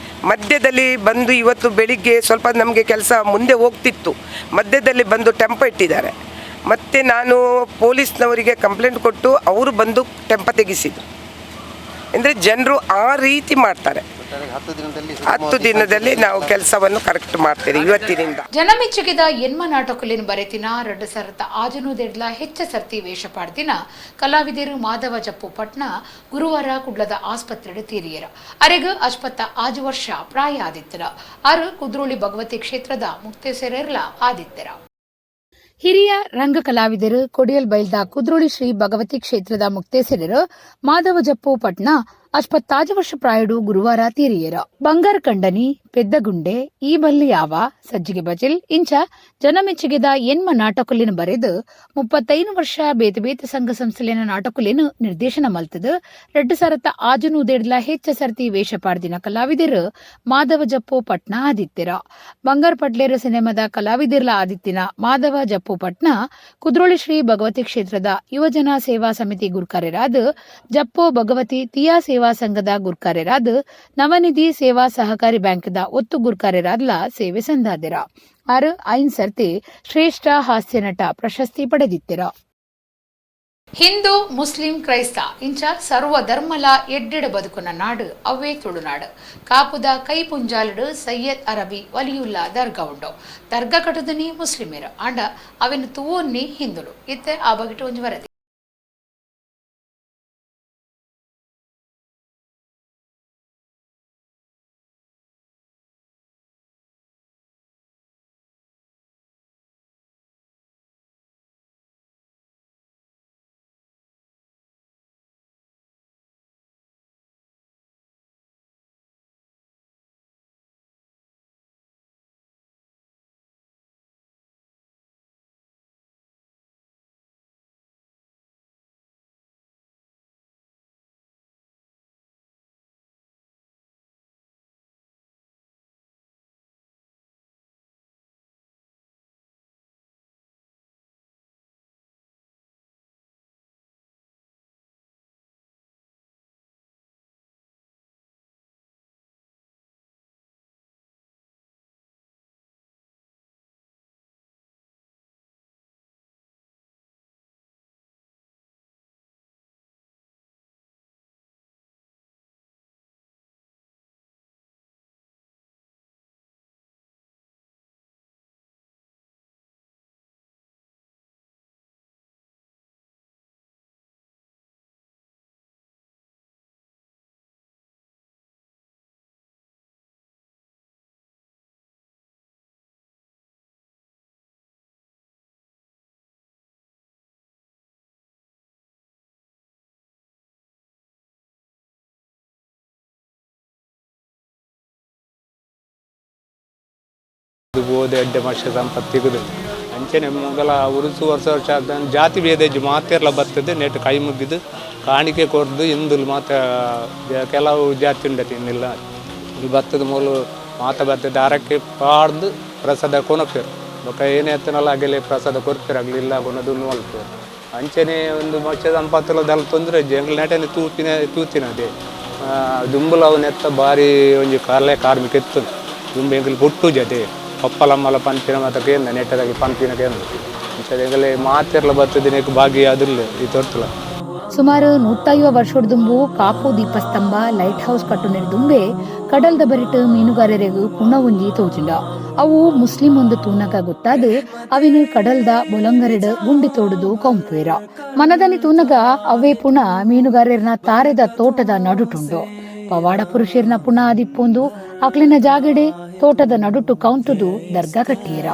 ಮಧ್ಯದಲ್ಲಿ ಬಂದು, ಇವತ್ತು ಬೆಳಿಗ್ಗೆ ಸ್ವಲ್ಪ ನಮಗೆ ಕೆಲಸ ಮುಂದೆ ಹೋಗ್ತಿತ್ತು, ಮಧ್ಯದಲ್ಲಿ ಬಂದು ಟೆಂಪ ಇಟ್ಟಿದ್ದಾರೆ. ಮತ್ತು ನಾನು ಪೊಲೀಸ್ನವರಿಗೆ ಕಂಪ್ಲೇಂಟ್ ಕೊಟ್ಟು ಅವರು ಬಂದು ಟೆಂಪ ತೆಗೆಸಿದರು. ಅಂದರೆ ಜನರು ಆ ರೀತಿ ಮಾಡ್ತಾರೆ. 10 ದಿನದಲ್ಲಿ ನಾವು ಕೆಲಸವನ್ನು ಕರೆಕ್ಟ್ ಮಾಡ್ತೇವೆ ಇವತ್ತಿನಿಂದ.
ಜನಮೆಚ್ಚುಗೆದ ಎನ್ಮ ನಾಟಕಲಿನ ಬರೆತಿನ, ರಡ್ಡು ಸರತ ಆಜನೂದೆಡ್ಲ ಹೆಚ್ಚ ಸರ್ತಿ ವೇಷ ಪಾಡ್ದಿನ ಕಲಾವಿದರು ಮಾಧವ ಜಪ್ಪು ಪಟ್ನ ಗುರುವಾರ ಕುಡ್ಲದ ಆಸ್ಪತ್ರೆಡ್ ತೀರಿಯರ. ಅರೆಗ್ 56 ವರ್ಷ ಪ್ರಾಯ ಆದಿತ್ತರ. ಆರು ಕುದ್ರೋಳಿ ಭಗವತಿ ಕ್ಷೇತ್ರದ ಮುಕ್ತೇಸರೆರ್ಲ ಆದಿತ್ತರ. ಹಿರಿಯ ರಂಗ ಕಲಾವಿದರು, ಕೊಡಿಯಲ್ ಬೈಲ್ದ ಕುದ್ರೋಳಿ ಶ್ರೀ ಭಗವತಿ ಕ್ಷೇತ್ರದ ಮುಕ್ತೇಸರರು ಮಾಧವ ಜಪ್ಪು ಪಟ್ನ 56 ವರ್ಷ ಪ್ರಾಯಡು ಗುರುವಾರ ತೀರಿಯರ. ಬಂಗಾರ ಕಂಡನಿ, ಪೆದ್ದಗುಂಡೆ, ಈ ಬಲ್ಲಿ ಯಾವ, ಸಜ್ಜಿಗೆ ಬಜಿಲ್ ಇಂಚ ಜನಮೆಚ್ಚುಗೆದ ಎನ್ಮ ನಾಟಕಲಿನ ಬರೆದು 35 ವರ್ಷ ಬೇತೆ ಬೇತೆ ಸಂಘ ಸಂಸ್ಥೆಲಿನ ನಾಟಕಲೇನು ನಿರ್ದೇಶನ ಮಲ್ತದು 2006ಡ್ಲ ಹೆಚ್ಚ ಸರ್ತಿ ವೇಷ ಪಾಡ್ದಿನ ಕಲಾವಿದರು ಮಾಧವ ಜಪ್ಪು ಪಟ್ನ ಆದಿತ್ಯರ. ಬಂಗಾರ ಪಟ್ಲೇರು ಸಿನಿಮಾದ ಕಲಾವಿದಿರ್ಲ ಆದಿತ್ಯನ ಮಾಧವ ಜಪ್ಪು ಪಟ್ನ ಕುದ್ರೋಳಿ ಶ್ರೀ ಭಗವತಿ ಕ್ಷೇತ್ರದ ಯುವಜನ ಸೇವಾ ಸಮಿತಿ ಗುರ್ಕಾರ್ಯರಾದ, ಜಪ್ಪು ಭಗವತಿ ತಿಯಾ ಸೇವಾ ಸಂಘದ ಗುರ್ಕಾರ್ಯರಾದ, ನವನಿಧಿ ಸೇವಾ ಸಹಕಾರಿ ಬ್ಯಾಂಕ್ದ ಒತ್ತು ಗುರ್ಕಾರ್ಯರಾದ್ಲ ಸೇವೆ ಸಂದಾದಿರ. ಆರು ಐನ್ ಸರ್ತಿ ಶ್ರೇಷ್ಠ ಹಾಸ್ಯ ನಟ ಪ್ರಶಸ್ತಿ ಪಡೆದಿತ್ತಿರ. ಹಿಂದೂ, ಮುಸ್ಲಿಂ, ಕ್ರೈಸ್ತ ಇಂಚ ಸರ್ವ ಧರ್ಮಲ ಎಡ್ಡೆಡ ಬದುಕುನ ನಾಡು ಅವ್ವೇ ತುಳುನಾಡು. ಕಾಪುದ ಕೈ ಪುಂಜಾಲುಡು ಸೈಯದ್ ಅರಬಿ ವಲಿಯುಲ್ಲಾ ದರ್ಗಾ ಉಂಡು. ದರ್ಗಾ ಕಟ್ಟುದನಿ ಮುಸ್ಲಿಮರು, ಆಂಡ ಅವೆನ್ ತೂವೊನ್ನಿ ಹಿಂದುಲು. ಇತ್ತೆ ಆ ಬಗೆಟ್ ಒಂಜಿ ವರದಿ.
ಬೋದೆ ಎಡ್ಡೆ ಮನುಷ್ಯ ಸಂಪತ್ತಿಗುದು ಅಂಚನೆ ಮೊಗಲ ಉರುಸು ವರ್ಷ ವರ್ಷ ಜಾತಿ ಭೇದ ಮಾತೆರ್ಲ ಬರ್ತದೆ ನೆಟ್ ಕೈ ಮುಗಿದು ಕಾಣಿಕೆ ಕೊರ್ದು ಇಂದುಲು ಮಾತ ಕೆಲವು ಜಾತಿ ಉಂಡತಿ ಇನ್ನಿಲ್ಲ ಇಲ್ಲಿ ಬತ್ತದ ಮೂಲು ಮಾತ ಬರ್ತದೆ ಅರಕ್ಕೆ ಪಾಡ್ದು ಪ್ರಸಾದ ಕೊನಪೇರು ಬೊಕ ಏನೇ ಎತ್ತನಲ್ಲ ಅಗಲೆ ಪ್ರಸಾದ ಕೊರ್ಪೇರು ಆಗಲಿಲ್ಲ ಕೊನದು ಮಲ್ಪೇರು ಅಂಚನೆ ಒಂದು ಮನುಷ್ಯ ಸಂಪತ್ತುಲ ದಲ್ ತೊಂದರೆ ಜಂಗ್ಲ ನೆಟನೆ ತೂತಿನ ತೂತಿನದೇ ದುಂಬುಲ ಅವನೆತ್ತ ಬಾರಿ ಒಂಜಿ ಕಾರ್ಲೆ ಕಾರ್ಮಿಕ ಇತ್ತು ದುಂಬು ಎಂಕಲ್ ಪುಟ್ಟು ಜತೆ ಪಪ್ಪಲಮ್ಮಲ ಪನ್ಪಿನ ಮಾತ ಕೇಂದ್ರ ನೆಟ್ಟದಾಗಿ ಪನ್ಪಿನ ಕೇಂದ್ರ ಅಂಚನೆ ಎಂಕಲೆ ಮಾತೆರ್ಲ ಬರ್ತದೆ ನೆಕ್ ಭಾಗಿ ಅದಿಲ್ಲ ಈ ತೊರ್ತಲ.
ಸುಮಾರು 150 ವರ್ಷದ ಕಾಪು ದೀಪಸ್ತಂಭ ಲೈಟ್ ಹೌಸ್ ಕಟ್ಟು ದುಂಬೆ ಕಡಲ್ದ ಬರಿಟ್ ಮೀನುಗಾರರಿಗೂ ಪುಣ ಒಂಜಿ ತೋಜಿಂಡ. ಅವು ಮುಸ್ಲಿಂ ಒಂದು ತೂನಗ ಗೊತ್ತಾದ ಅವಿನ ಕಡಲ್ದ ಬೊಲಂಗರೆಡ್ ಗುಂಡಿ ತೋಡುದು ಕೌಂಪೇರ. ಮನದಲ್ಲಿ ತೂನಗ ಅವೇ ಪುಣ ಮೀನುಗಾರರ್ನ ತಾರೆದ ತೋಟದ ನಡುಟುಂಡು. ಪವಾಡ ಪುರುಷರ್ನ ಪುಣ ಆದಿಪ್ಪೊಂದು ಅಕ್ಲಿನ ಜಾಗಡೆ ತೋಟದ ನಡುಟು ಕೌಂತುದು ದರ್ಗಾ ಕಟ್ಟಿಯರ.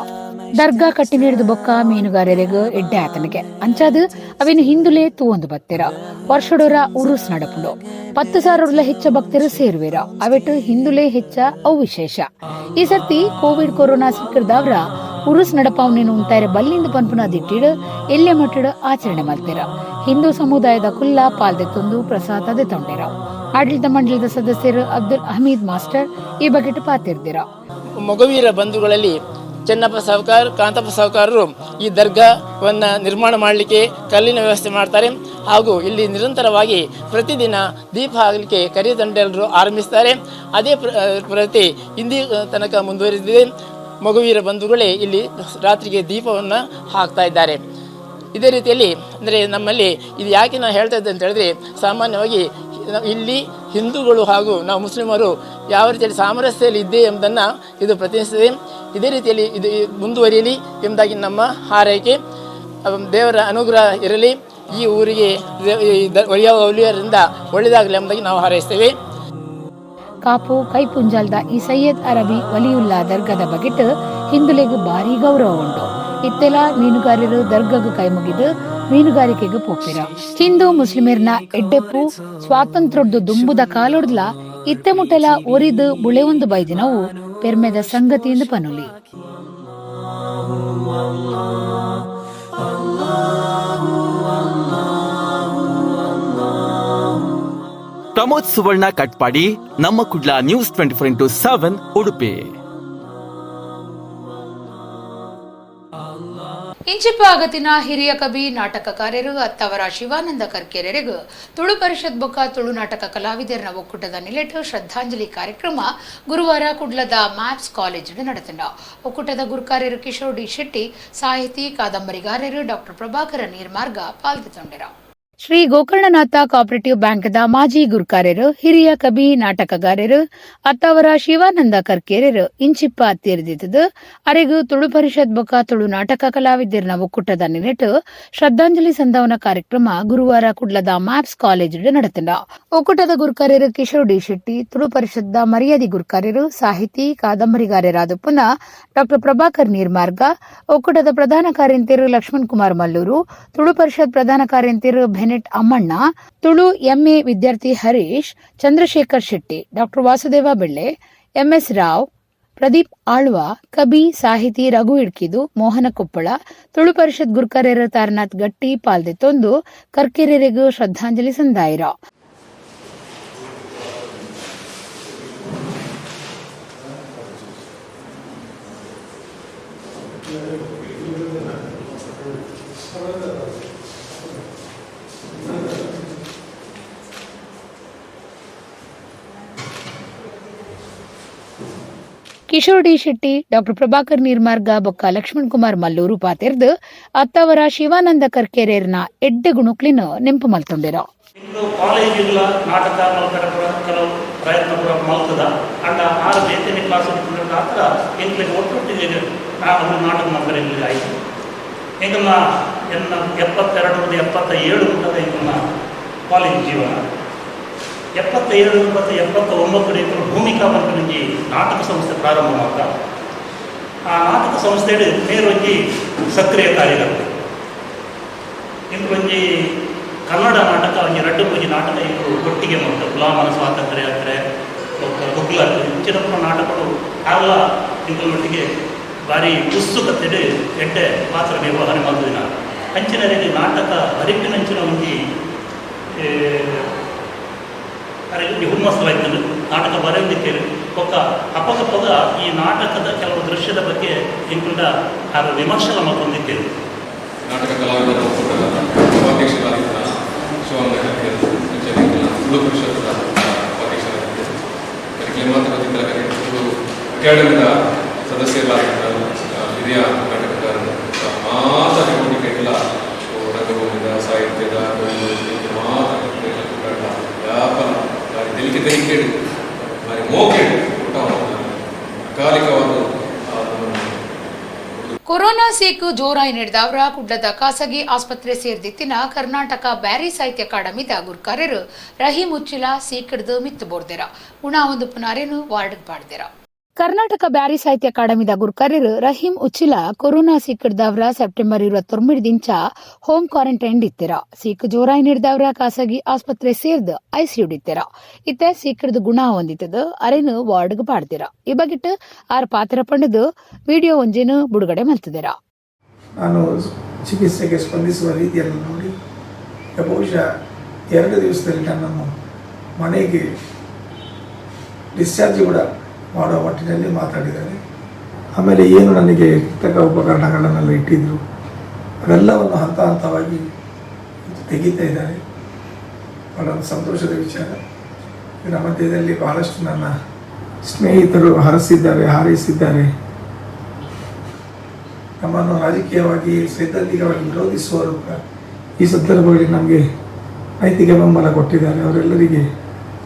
ದರ್ಗಾ ಕಟ್ಟಿ ನೀಡಿದ ಬೊಕ್ಕ ಮೀನುಗಾರರಿಗೂ ಎಡ್ಡೆ ಆತನಿಗೆ ಅಂಚಾದ ಅವಿನ ಹಿಂದುಲೇ ತೂವೊಂದು ಬತ್ತೆರ. ವರ್ಷಡೊರ ಉರುಸ್ ನಡಪುಂಡು. 10,000 ಹೆಚ್ಚ ಭಕ್ತರು ಸೇರುವೆರ. ಅವೆಟ್ಟು ಹಿಂದುಲೇ ಹೆಚ್ಚ ಅವು ವಿಶೇಷ. ಈ ಸರ್ತಿ ಕೋವಿಡ್ ಕೊರೋನಾ ಸಿಕ್ಕಿರ್ದಾವ್ರ ಉರುಸ್ ನಡಪಾವನೇನು ಉಂಟಾರೆ ಬಲ್ಲಿಂದ ಪನ್ಪುನ ದಿಟ್ಟಿಡು ಎಲ್ಲೆ ಮಟ್ಟಿಡು ಆಚರಣೆ ಮಾಡ್ತೀರ. ಹಿಂದೂ ಸಮುದಾಯದ ಕುಲ್ಲ ಪಾಲ್ದೆತ್ತೊಂದು ಪ್ರಸಾದ ತೊಂಡಿರ. ಆಡಳಿತ ಮಂಡಳದ ಸದಸ್ಯರು ಅಬ್ದುಲ್ ಹಮೀದ್ ಮಾಸ್ಟರ್ ಈ ಬಗ್ಗೆ ಪಾತಿರ್ದಿರ.
ಮೊಗವೀರ ಬಂಧುಗಳಲ್ಲಿ ಚೆನ್ನಪ್ಪ ಸಾವ್ಕಾರ್, ಕಾಂತಪ್ಪ ಸಾವ್ಕಾರರು ಈ ದರ್ಗಾವನ್ನು ನಿರ್ಮಾಣ ಮಾಡಲಿಕ್ಕೆ ಕಲ್ಲಿನ ವ್ಯವಸ್ಥೆ ಮಾಡ್ತಾರೆ. ಹಾಗೂ ಇಲ್ಲಿ ನಿರಂತರವಾಗಿ ಪ್ರತಿದಿನ ದೀಪ ಹಾಕಲಿಕ್ಕೆ ಕರಿದಂಡೆಲ್ಲರೂ ಆರಂಭಿಸ್ತಾರೆ. ಅದೇ ಪ್ರತಿ ಇಂದಿ ತನಕ ಮುಂದುವರಿದಿದೆ. ಮೊಗವೀರ ಬಂಧುಗಳೇ ಇಲ್ಲಿ ರಾತ್ರಿಗೆ ದೀಪವನ್ನು ಹಾಕ್ತಾ ಇದ್ದಾರೆ. ಇದೇ ರೀತಿಯಲ್ಲಿ ಅಂದರೆ ನಮ್ಮಲ್ಲಿ ಇದು ಯಾಕೆ ನಾನು ಹೇಳ್ತಾ ಇದ್ದೆ ಅಂತ ಹೇಳಿದ್ರೆ, ಸಾಮಾನ್ಯವಾಗಿ ಇಲ್ಲಿ ಹಿಂದೂಗಳು ಹಾಗೂ ನಾವು ಮುಸ್ಲಿಮರು ಯಾವ ರೀತಿಯಲ್ಲಿ ಸಾಮರಸ್ಯದಲ್ಲಿ ಇದ್ದೆ ಎಂಬುದನ್ನು ಇದು ಪ್ರತಿನಿಧಿಸುತ್ತದೆ. ಇದೇ ರೀತಿಯಲ್ಲಿ ಇದು ಮುಂದುವರಿಯಲಿ ಎಂಬುದಾಗಿ ನಮ್ಮ ಹಾರೈಕೆ. ದೇವರ ಅನುಗ್ರಹ ಇರಲಿ ಈ ಊರಿಗೆ, ಒಲಿಯರಿಂದ ಒಳ್ಳೆಯದಾಗಲಿ ಎಂಬುದಾಗಿ ನಾವು ಹಾರೈಸ್ತೇವೆ.
ಕಾಪು ಕೈಪುಂಜಾಲ್ದ ಈ ಸೈಯದ್ ಅರಬಿ ವಲಿಯುಲ್ಲಾ ದರ್ಗಾದ ಬಗೆಟ್ ಹಿಂದುಲೆಗ್ ಭಾರಿ ಗೌರವ ಉಂಡು. ಇತ್ತೆಲ ಮೀನುಗಾರರು ದರ್ಗಾಗ್ ಕೈ ಮುಗಿದು ಮೀನುಗಾರಿಕೆಗೆ ಪೋಪಿರ. ಹಿಂದೂ ಮುಸ್ಲಿಮರ್ನ ಎಡ್ಡೆಪ್ಪು ಸ್ವಾತಂತ್ರ್ಯದ್ದು ದುಂಬುದ ಕಾಲೊಡ್ಲ ಇತ್ತೆ ಮುಟ್ಟಲ ಒರಿದು ಬುಳೆವೊಂದು ಬೈದಿನವು ಪೆರ್ಮೆದ ಸಂಗತಿಯಿಂದ ಪನುಲಿ.
ಪ್ರಮೋದ್ ಸುವರ್ಣ ಕಟ್ಪಾಡಿ, ನಮ್ಮ Kudla news 24x7 Udupi.
ಇಂಚಿಪ್ಪ ಅಗತಿನ ಹಿರಿಯ ಕವಿ ನಾಟಕಕಾರರು ಅತ್ತವರ ಶಿವಾನಂದ ಕರ್ಕೆರೆಗೂ ತುಳು ಪರಿಷತ್ ಬೊಕ್ಕ ತುಳು ನಾಟಕ ಕಲಾವಿದರನ ಒಕ್ಕೂಟದ ನಿಲೆಟ್ ಶ್ರದ್ಧಾಂಜಲಿ ಕಾರ್ಯಕ್ರಮ ಗುರುವಾರ ಕುಡ್ಲದ ಮ್ಯಾಪ್ಸ್ ಕಾಲೇಜಿನ ನಡೆತಂಡ. ಒಕ್ಕೂಟದ ಗುರುಕಾರ್ಯರು ಕಿಶೋರ್ ಡಿ ಶೆಟ್ಟಿ, ಸಾಹಿತಿ ಕಾದಂಬರಿಗಾರರು ಡಾಕ್ಟರ್ ಪ್ರಭಾಕರ ನೀರ್ಮಾರ್ಗ ಪಾಲ್ಗೊಂಡರು. ಶ್ರೀ ಗೋಕರ್ಣನಾಥ ಕೋಆಪರೇಟಿವ್ ಬ್ಯಾಂಕ್ದ ಮಾಜಿ ಗುರುಕಾರ್ಯರು ಹಿರಿಯ ಕವಿ ನಾಟಕಗಾರರು ಅತ್ತವರ ಶಿವಾನಂದ ಕರ್ಕೇರರು ಇಂಚಿಪ್ಪ ತೀರ್ದಿತ್ತದು. ಅರೆಗು ತುಳು ಪರಿಷತ್ ಬೊಕ್ಕ ತುಳು ನಾಟಕ ಕಲಾವಿದರ್ನ ಒಕ್ಕೂಟದ ನಿನೆಟ್ ಶ್ರದ್ಧಾಂಜಲಿ ಸಂದಾವನ ಕಾರ್ಯಕ್ರಮ ಗುರುವಾರ ಕುಡ್ಲದ ಮ್ಯಾಪ್ಸ್ ಕಾಲೇಜ್ ನಡೆತಂಡ. ಒಕ್ಕೂಟದ ಗುರುಕಾರ್ಯರು ಕಿಶೋರ್ ಡಿ ಶೆಟ್ಟಿ, ತುಳು ಪರಿಷತ್ದ ಮರ್ಯಾದಿ ಗುರುಕಾರ್ಯರು ಸಾಹಿತಿ ಕಾದಂಬರಿಗಾರರಾದ ಪುನಃ ಡಾಕ್ಟರ್ ಪ್ರಭಾಕರ್ ನೀರ್ಮಾರ್ಗ, ಒಕ್ಕೂಟದ ಪ್ರಧಾನ ಕಾರ್ಯಂತಿರು ಲಕ್ಷ್ಮಣ್ ಕುಮಾರ್ ಮಲ್ಲೂರು, ತುಳು ಪರಿಷತ್ ಪ್ರಧಾನ ಕಾರ್ಯಂತಿರು ಬೆನೆಟ್ ಅಮ್ಮಣ್ಣ, ತುಳು ಎಂಎ ವಿದ್ಯಾರ್ಥಿ ಹರೀಶ್, ಚಂದ್ರಶೇಖರ್ ಶೆಟ್ಟಿ, ಡಾಕ್ಟರ್ ವಾಸುದೇವ ಬೆಳ್ಳೆ, ಎಂಎಸ್ ರಾವ್, ಪ್ರದೀಪ್ ಆಳ್ವ, ಕವಿ ಸಾಹಿತಿ ರಘು ಇಡ್ಕಿದು, ಮೋಹನ ಕೊಪ್ಪಳ, ತುಳು ಪರಿಷತ್ ಗುರುಕರೇರ ತಾರನಾಥ್ ಗಟ್ಟಿ ಪಾಲ್ದೆತ್ತೊಂದು ಕರ್ಕೆರೆರೆಗೂ ಶ್ರದ್ಧಾಂಜಲಿ ಸಂದಾಯಿರ. ಕಿಶೋರ್ ಡಿ ಶೆಟ್ಟಿ, ಡಾಕ್ಟರ್ ಪ್ರಭಾಕರ್ ನೀರ್ಮಾರ್ಗ ಬೊಕ್ಕ ಲಕ್ಷ್ಮಣ್ ಕುಮಾರ್ ಮಲ್ಲೂರು ಪಾತೆರ್ದು ಅತ್ತವರ ಶಿವಾನಂದ ಕರ್ಕೆರೇರ್ನ ಎಡ್ಡೆ ಗುಣಕ್ಲಿನ ನೆಂಪು ಮಲ್ತೊಂಡೆರ.
ಕಾಲೇಜಿಲ್ಲ ನಾಟಕ ಮಲ್ಕಡೆ ಪೂರ ಕೆಲವು ಪ್ರಯತ್ನ ಪೂರ ಮಲ್ತದ ಅಂಡ ಆರು ಬೇತನೆ ಕ್ಲಾಸ್ ಆತರ ಎಂಕ್ಲೆಗ್ ಒಟ್ಟೊಟ್ಟಿಗೆ ಅವರು ನಾಟಕ ಮಲ್ಪರೆ ಎಂಕ್ಲೆಗ್ ಆಯ್ತು. ಎಂಕಲ್ನ ಎನ್ನ 72 77 ಮುಟ್ಟದ ಎಂಕಲ್ನ ಕಾಲೇಜ್ ಜೀವನ. 77 ಮತ್ತು 79 ಎಂಕಲು ಭೂಮಿಕಾ ಪನ್ಪಿನಂಜಿ ನಾಟಕ ಸಂಸ್ಥೆ ಪ್ರಾರಂಭ ಮಾಡ್ತ. ಆ ನಾಟಕ ಸಂಸ್ಥೆಡ್ ಮೇರೊಂಜಿ ಸಕ್ರಿಯ ಕಾರ್ಯಕರ್ತೆ. ಎಂಕಲೊಂಜಿ ಕನ್ನಡ ನಾಟಕ ಒಂಜಿ ರಡ್ಡು ಮೂಜಿ ನಾಟಕ ಎಂಕಲು ಒಟ್ಟಿಗೆ ಮಾಡ್ತ. ಗುಲಾಮನ ಸ್ವಾತಂತ್ರ್ಯ ಯಾತ್ರೆ ಬೊಕ್ಕ ಗುಗ್ಲಕ್ ಇಂಚಿನ ಪೂರ ನಾಟಕಗಳು ಆರ್ಲ ಎಂಕಲ್ನೊಟ್ಟಿಗೆ ಭಾರಿ ಉತ್ಸುಕತೆಡ್ ಎಡ್ಡೆ ಪಾತ್ರ ನಿರ್ವಹಣೆ ಮಲ್ದಿನ ಅಂಚಿನ ನಾಟಕ ಬರಿಪಿನಂಚಿನ ಒಂಜಿ ಅರೆಗೆ ಹುಮ್ಮಸ್ಸವಾಯ್ತು ನಾಟಕ ಬರೆಯೊಂದಿತ್ತೇವೆ. ಬೊಕ್ಕ ಅಪಗಪಗ ಈ ನಾಟಕದ ಕೆಲವು ದೃಶ್ಯದ ಬಗ್ಗೆ ಎಂಕುಲ್ಡ ಆರು ವಿಮರ್ಶೆ ಮಲ್ತೊಂದಿತ್ತೇವೆ.
ನಾಟಕ ಕಲಾವಿದರ ಒಕ್ಕೂಟದ ಉಪಾಧ್ಯಕ್ಷರಾಗಿದ್ದ ಶಿವಾನಂದ ಕರ್ಕೇರ್, ಅಂಚನೆ ತುಳು ಪರಿಷತ್ದ ಉಪಾಧ್ಯಕ್ಷರಾಗಿದ್ದರು. ಅದಕ್ಕೆ ಮಾತ್ರ ಗೊತ್ತಿದ್ದಲ್ಲ, ತುಳು ಅಕಾಡೆಮಿದ ಸದಸ್ಯರಾಗಿದ್ದ ಹಿರಿಯ ನಾಟಕಕಾರರು ಮಾತ ಕೈಗಳ ರಂಗಭೂಮಿದ ಸಾಹಿತ್ಯದ ಮಾತ ವ್ಯಾಪಾರ ಬಾರಿ ತೆಲಿಕೆ ತೆಲಿಕೆ ಬಾರಿ ಮೋಕೆಡು ಊಟ ಅಕಾಲಿಕವಾದ.
ಕೊರೋನಾ ಸೀಕು ಜೋರಾಯಿ ನಡೆದವರ ಕುಡ್ಲದ ಖಾಸಗಿ ಆಸ್ಪತ್ರೆ ಸೇರ್ದಿತ್ತಿನ ಕರ್ನಾಟಕ ಬ್ಯಾರಿ ಸಾಹಿತ್ಯ ಅಕಾಡೆಮಿದ ಗುರ್ಕಾರ್ಯರು ರಹೀಂ ಉಚ್ಚಿಲ ಸೀಕಿಡ್ದು ಮಿತ್ತು ಬೋರ್ದೆರ ಉಣ ಒಂದು ಪುನಾರೇನು ವಾರ್ಡ್ ಪಾಡ್ದೆರ. ಕರ್ನಾಟಕ ಬ್ಯಾರಿ ಸಾಹಿತ್ಯ ಅಕಾಡೆಮಿದ ಗುರ್ಕಾರ್ಯರು ರಹೀಂ ಉಚ್ಚಿಲ ಕೊರೋನಾ ಸೀಕಿಡ್ದವರ ಸೆಪ್ಟೆಂಬರ್ 29 ದಿಂಚ ಹೋಮ್ ಕ್ವಾರಂಟೈನ್ ಇತ್ತೆರ. ಸೀಕ್ ಜೋರಾಯಿ ನಡೆದವರ ಖಾಸಗಿ ಆಸ್ಪತ್ರೆ ಸೇರ್ದು ಐಸಿಯು ಇತ್ತೆರ. ಇತ್ತೆ ಸೀಕಿಡ್ದು ಗುಣ ಹೊಂದಿತ್ತದು ಅರೇನು ವಾರ್ಡ್ಗ್ ಪಾಡ್ದಿರ. ಈ ಬಗ್ಗಿಟ್ಟು ಆರ್ ಪಾತ್ರ ಪಂಡದು ವಿಡಿಯೋ ಒಂಜೇನು ಬಿಡುಗಡೆ ಮಲ್ತದಿರ.
ನಾನು ಚಿಕಿತ್ಸೆಗೆ ಸ್ಪಂದಿಸುವ ರೀತಿಯನ್ನು ನೋಡಿ ಬಹುಶಃ 2 ದಿವಸದಲ್ಲಿ ನನ್ನನ್ನು ಮನೆಗೆ ಡಿಸ್ಚಾರ್ಜ್ ಕೂಡ ಮಾಡುವ ಮಟ್ಟಿನಲ್ಲಿ ಮಾತಾಡಿದ್ದಾರೆ. ಆಮೇಲೆ ಏನು ನನಗೆ ಕೃತಕ ಉಪಕರಣಗಳನ್ನೆಲ್ಲ ಇಟ್ಟಿದ್ದರು ಅದೆಲ್ಲವನ್ನು ಹಂತ ಹಂತವಾಗಿ ತೆಗೀತಾ ಇದ್ದಾರೆ. ಭಾಳ ಒಂದು ಸಂತೋಷದ ವಿಚಾರ. ಇದರ ಮಧ್ಯದಲ್ಲಿ ಬಹಳಷ್ಟು ನನ್ನ ಸ್ನೇಹಿತರು ಹರಸಿದ್ದಾರೆ, ಹಾರೈಸಿದ್ದಾರೆ. ನಮ್ಮನ್ನು ರಾಜಕೀಯವಾಗಿ ಸೈದ್ಧಾಂತಿಕವಾಗಿ ವಿರೋಧಿಸುವವರು ಕೂಡ ಈ ಸಂದರ್ಭಗಳಲ್ಲಿ ನಮಗೆ ನೈತಿಕ ಬೆಂಬಲ ಕೊಟ್ಟಿದ್ದಾರೆ. ಅವರೆಲ್ಲರಿಗೆ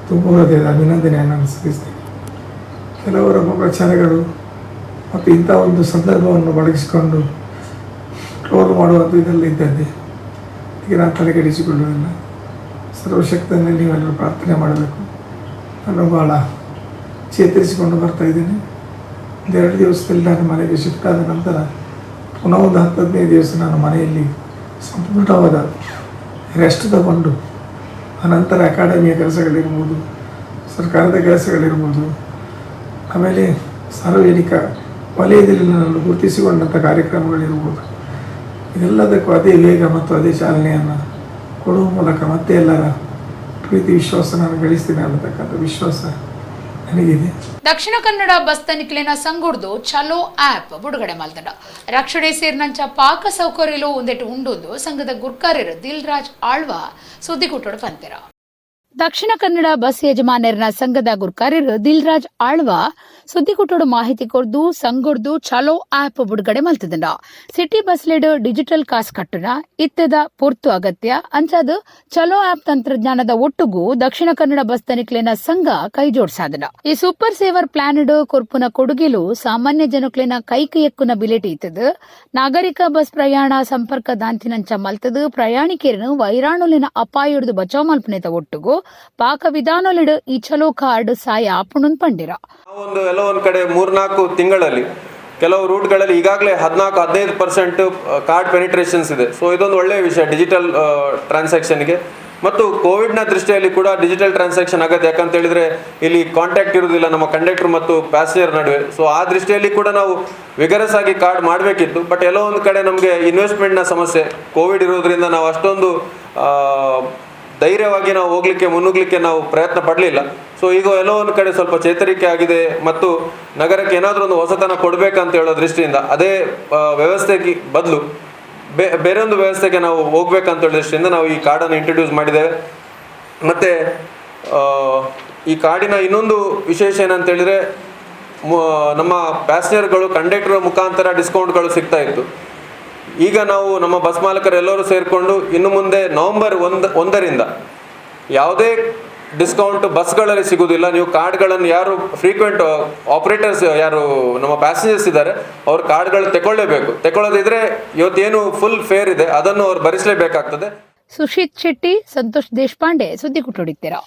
ತುಂಬ ಹೃದಯದ ಅಭಿನಂದನೆಯನ್ನು ನಾನು ಸಲ್ಲಿಸ್ತೇನೆ. ಕೆಲವರ ಅಪಪ್ರಚಾರಗಳು ಮತ್ತು ಇಂಥ ಒಂದು ಸಂದರ್ಭವನ್ನು ಬಳಸಿಕೊಂಡು ಟ್ರೋಲ್ ಮಾಡುವಂಥ ಇದೆಲ್ಲ ಇದ್ದದ್ದೇ. ಈಗ ನಾನು ತಲೆಕೆಡಿಸಿಕೊಳ್ಳುವುದಿಲ್ಲ. ಸರ್ವಶಕ್ತನಲ್ಲಿ ನೀವೆಲ್ಲರೂ ಪ್ರಾರ್ಥನೆ ಮಾಡಬೇಕು. ನಾನು ಭಾಳ ಚೇತರಿಸಿಕೊಂಡು ಬರ್ತಾಯಿದ್ದೇನೆ. 2 ದಿವಸದಲ್ಲಿ ನಾನು ಮನೆಗೆ ಶಿಫ್ಟ್ ಆದ ನಂತರ ಪುನಃ ಒಂದು 10-15 ದಿವಸ ನಾನು ಮನೆಯಲ್ಲಿ ಸಂಪೂರ್ಣವಾದ ರೆಸ್ಟ್ ತಗೊಂಡು ಅನಂತರ ಅಕಾಡೆಮಿಯ ಕೆಲಸಗಳಿರ್ಬೋದು, ಸರ್ಕಾರದ ಕೆಲಸಗಳಿರ್ಬೋದು, ಆಮೇಲೆ ಸಾರ್ವಜನಿಕ ವಲಯದಲ್ಲಿ ನನ್ನನ್ನು ಗುರುತಿಸಿಕೊಂಡಂಥ ಕಾರ್ಯಕ್ರಮಗಳಿರ್ಬೋದು, ಇದೆಲ್ಲದಕ್ಕೂ ಅದೇ ವೇಗ ಮತ್ತು ಅದೇ ಚಾಲನೆಯನ್ನು ಕೊಡುವ ಮೂಲಕ ಮತ್ತೆ ಎಲ್ಲರ ಪ್ರೀತಿ ವಿಶ್ವಾಸ ನಾನು ಗಳಿಸ್ತೀನಿ ಅನ್ನತಕ್ಕಂಥ ವಿಶ್ವಾಸ ನನಗಿದೆ.
ದಕ್ಷಿಣ ಕನ್ನಡ ಬಸ್ ತನಿಖೆನ ಸಂಗುಡ್ದು ಚಲೋ ಆಪ್ ಬಿಡುಗಡೆ ಮಲ್ತಂಡ. ರಕ್ಷಣೆ ಸೇರಿನಂಚ ಪಾಕ ಸೌಕರ್ಯಲು ಒಂದೆಟ್ಟು ಉಂಡೊಂದು ಸಂಘದ ಗುರ್ಕಾರ್ಯರು ದಿಲ್ರಾಜ್ ಆಳ್ವಾ ಸುದ್ದಿಗುಟ್ಟೋಡು ಪಂತೆರ. ದಕ್ಷಿಣ ಕನ್ನಡ ಬಸ್ ಯಜಮಾನರನ ಸಂಘದ ಗುರ್ಕಾರ್ಯರು ದಿಲ್ರಾಜ್ ಆಳ್ವಾ ಸುದ್ದಿಗುಟ್ಟೋಡು ಮಾಹಿತಿ ಕೊರ್ದು ಸಂಗೊಡ್ದು ಚಲೋ ಆಪ್ ಬಿಡುಗಡೆ ಮಲ್ತದಂಡ. ಸಿಟಿ ಬಸ್ ಲೇಡ್ ಡಿಜಿಟಲ್ ಕಾಸು ಕಟ್ಟುನ ಇತ್ತದ ಪೊರ್ತು ಅಗತ್ಯ ಅಂಚಾದ ಚಲೋ ಆಪ್ ತಂತ್ರಜ್ಞಾನದ ಒಟ್ಟುಗೂ ದಕ್ಷಿಣ ಕನ್ನಡ ಬಸ್ ತನಿಖೆನ ಸಂಘ ಕೈ ಜೋಡಿಸಾದನ. ಈ super saver plan ಕೊರ್ಪುನ ಕೊಡುಗೆಲು ಸಾಮಾನ್ಯ ಜನಕ್ಲೆನ ಕೈಕೈಯಕ್ಕುನ ಬಿಲೆಟ್ ಇತ್ತದ. ನಾಗರಿಕ ಬಸ್ ಪ್ರಯಾಣ ಸಂಪರ್ಕ ದಾಂತಿನಂಚ ಮಲ್ತದು ಪ್ರಯಾಣಿಕರನ್ನು ವೈರಾಣುಲಿನ ಅಪಾಯೊಡ್ದು ಬಚಾವ್ ಮಲ್ಪನೆತ ಒಟ್ಟುಗು ಪಾಕ ವಿಧಾನೊಲಿಡು ಈ ಚಲೋ ಕಾರ್ಡ್ ಸಾಯ ಆಪುಣನ್ ಪಂಡಿರ.
ಒಂದು ಎಲ್ಲೋ ಒಂದು ಕಡೆ 3-4 ತಿಂಗಳಲ್ಲಿ ಕೆಲವು ರೂಟ್ಗಳಲ್ಲಿ ಈಗಾಗಲೇ 14-15% ಕಾರ್ಡ್ ಪೆನಿಟ್ರೇಷನ್ಸ್ ಇದೆ. ಸೊ ಇದೊಂದು ಒಳ್ಳೆಯ ವಿಷಯ ಡಿಜಿಟಲ್ ಟ್ರಾನ್ಸಾಕ್ಷನ್ಗೆ. ಮತ್ತು ಕೋವಿಡ್ನ ದೃಷ್ಟಿಯಲ್ಲಿ ಕೂಡ ಡಿಜಿಟಲ್ ಟ್ರಾನ್ಸಾಕ್ಷನ್ ಆಗುತ್ತೆ. ಯಾಕಂತ ಹೇಳಿದ್ರೆ ಇಲ್ಲಿ ಕಾಂಟ್ಯಾಕ್ಟ್ ಇರುವುದಿಲ್ಲ ನಮ್ಮ ಕಂಡಕ್ಟರ್ ಮತ್ತು ಪ್ಯಾಸೆಂಜರ್ ನಡುವೆ. ಸೊ ಆ ದೃಷ್ಟಿಯಲ್ಲಿ ಕೂಡ ನಾವು ವಿಗರಸ್ ಆಗಿ ಕಾರ್ಡ್ ಮಾಡಬೇಕಿತ್ತು. ಬಟ್ ಎಲ್ಲೋ ಒಂದು ಕಡೆ ನಮಗೆ ಇನ್ವೆಸ್ಟ್ಮೆಂಟ್ನ ಸಮಸ್ಯೆ, ಕೋವಿಡ್ ಇರೋದ್ರಿಂದ ನಾವು ಅಷ್ಟೊಂದು ಧೈರ್ಯವಾಗಿ ನಾವು ಹೋಗ್ಲಿಕ್ಕೆ ಮುನ್ನುಗ್ಲಿಕ್ಕೆ ನಾವು ಪ್ರಯತ್ನ ಪಡಲಿಲ್ಲ. ಸೊ ಈಗ ಎಲ್ಲೋ ಒಂದು ಕಡೆ ಸ್ವಲ್ಪ ಚೇತರಿಕೆ ಆಗಿದೆ ಮತ್ತು ನಗರಕ್ಕೆ ಏನಾದರೂ ಒಂದು ಹೊಸತನ ಕೊಡಬೇಕಂತ ಹೇಳೋ ದೃಷ್ಟಿಯಿಂದ ಅದೇ ವ್ಯವಸ್ಥೆಗೆ ಬದಲು ಬೇರೊಂದು ವ್ಯವಸ್ಥೆಗೆ ನಾವು ಹೋಗ್ಬೇಕಂತ ಹೇಳೋ ದೃಷ್ಟಿಯಿಂದ ನಾವು ಈ ಕಾರ್ಡನ್ನು ಇಂಟ್ರೊಡ್ಯೂಸ್ ಮಾಡಿದ್ದೇವೆ. ಮತ್ತು ಈ ಕಾರ್ಡಿನ ಇನ್ನೊಂದು ವಿಶೇಷ ಏನಂತ ಹೇಳಿದರೆ, ನಮ್ಮ ಪ್ಯಾಸೆಂಜರ್ಗಳು ಕಂಡಕ್ಟರ್ ಮುಖಾಂತರ ಡಿಸ್ಕೌಂಟ್ಗಳು ಸಿಗ್ತಾ ಇತ್ತು. ಈಗ ನಾವು ನಮ್ಮ ಬಸ್ ಮಾಲಕರೆಲ್ಲರೂ ಸೇರಿಕೊಂಡು ಇನ್ನು ಮುಂದೆ ನವೆಂಬರ್ 1ರಿಂದ ಯಾವುದೇ ಡಿಸ್ಕೌಂಟ್ ಬಸ್ಗಳಲ್ಲಿ ಸಿಗುವುದಿಲ್ಲ. ನೀವು ಕಾರ್ಡ್ಗಳನ್ನು ಯಾರು ಫ್ರೀಕ್ವೆಂಟ್ ಆಪ್ರೇಟರ್ಸ್ ಯಾರು ನಮ್ಮ ಪ್ಯಾಸೆಂಜರ್ಸ್ ಇದ್ದಾರೆ ಅವ್ರ ಕಾರ್ಡ್ಗಳು ತಗೊಳ್ಳೇಬೇಕು. ತಗೊಳ್ಳೋದಿದ್ರೆ ಇವತ್ತೇನು ಫುಲ್ ಫೇರ್ ಇದೆ ಅದನ್ನು ಅವ್ರು ಭರಿಸಲೇಬೇಕಾಗ್ತದೆ.
ಸುಶೀತ್ ಶೆಟ್ಟಿ, ಸಂತೋಷ್ ದೇಶಪಾಂಡೆ ಸುದ್ದಿ ಕುಟ್ಟುಡಿತ್ತೀರ.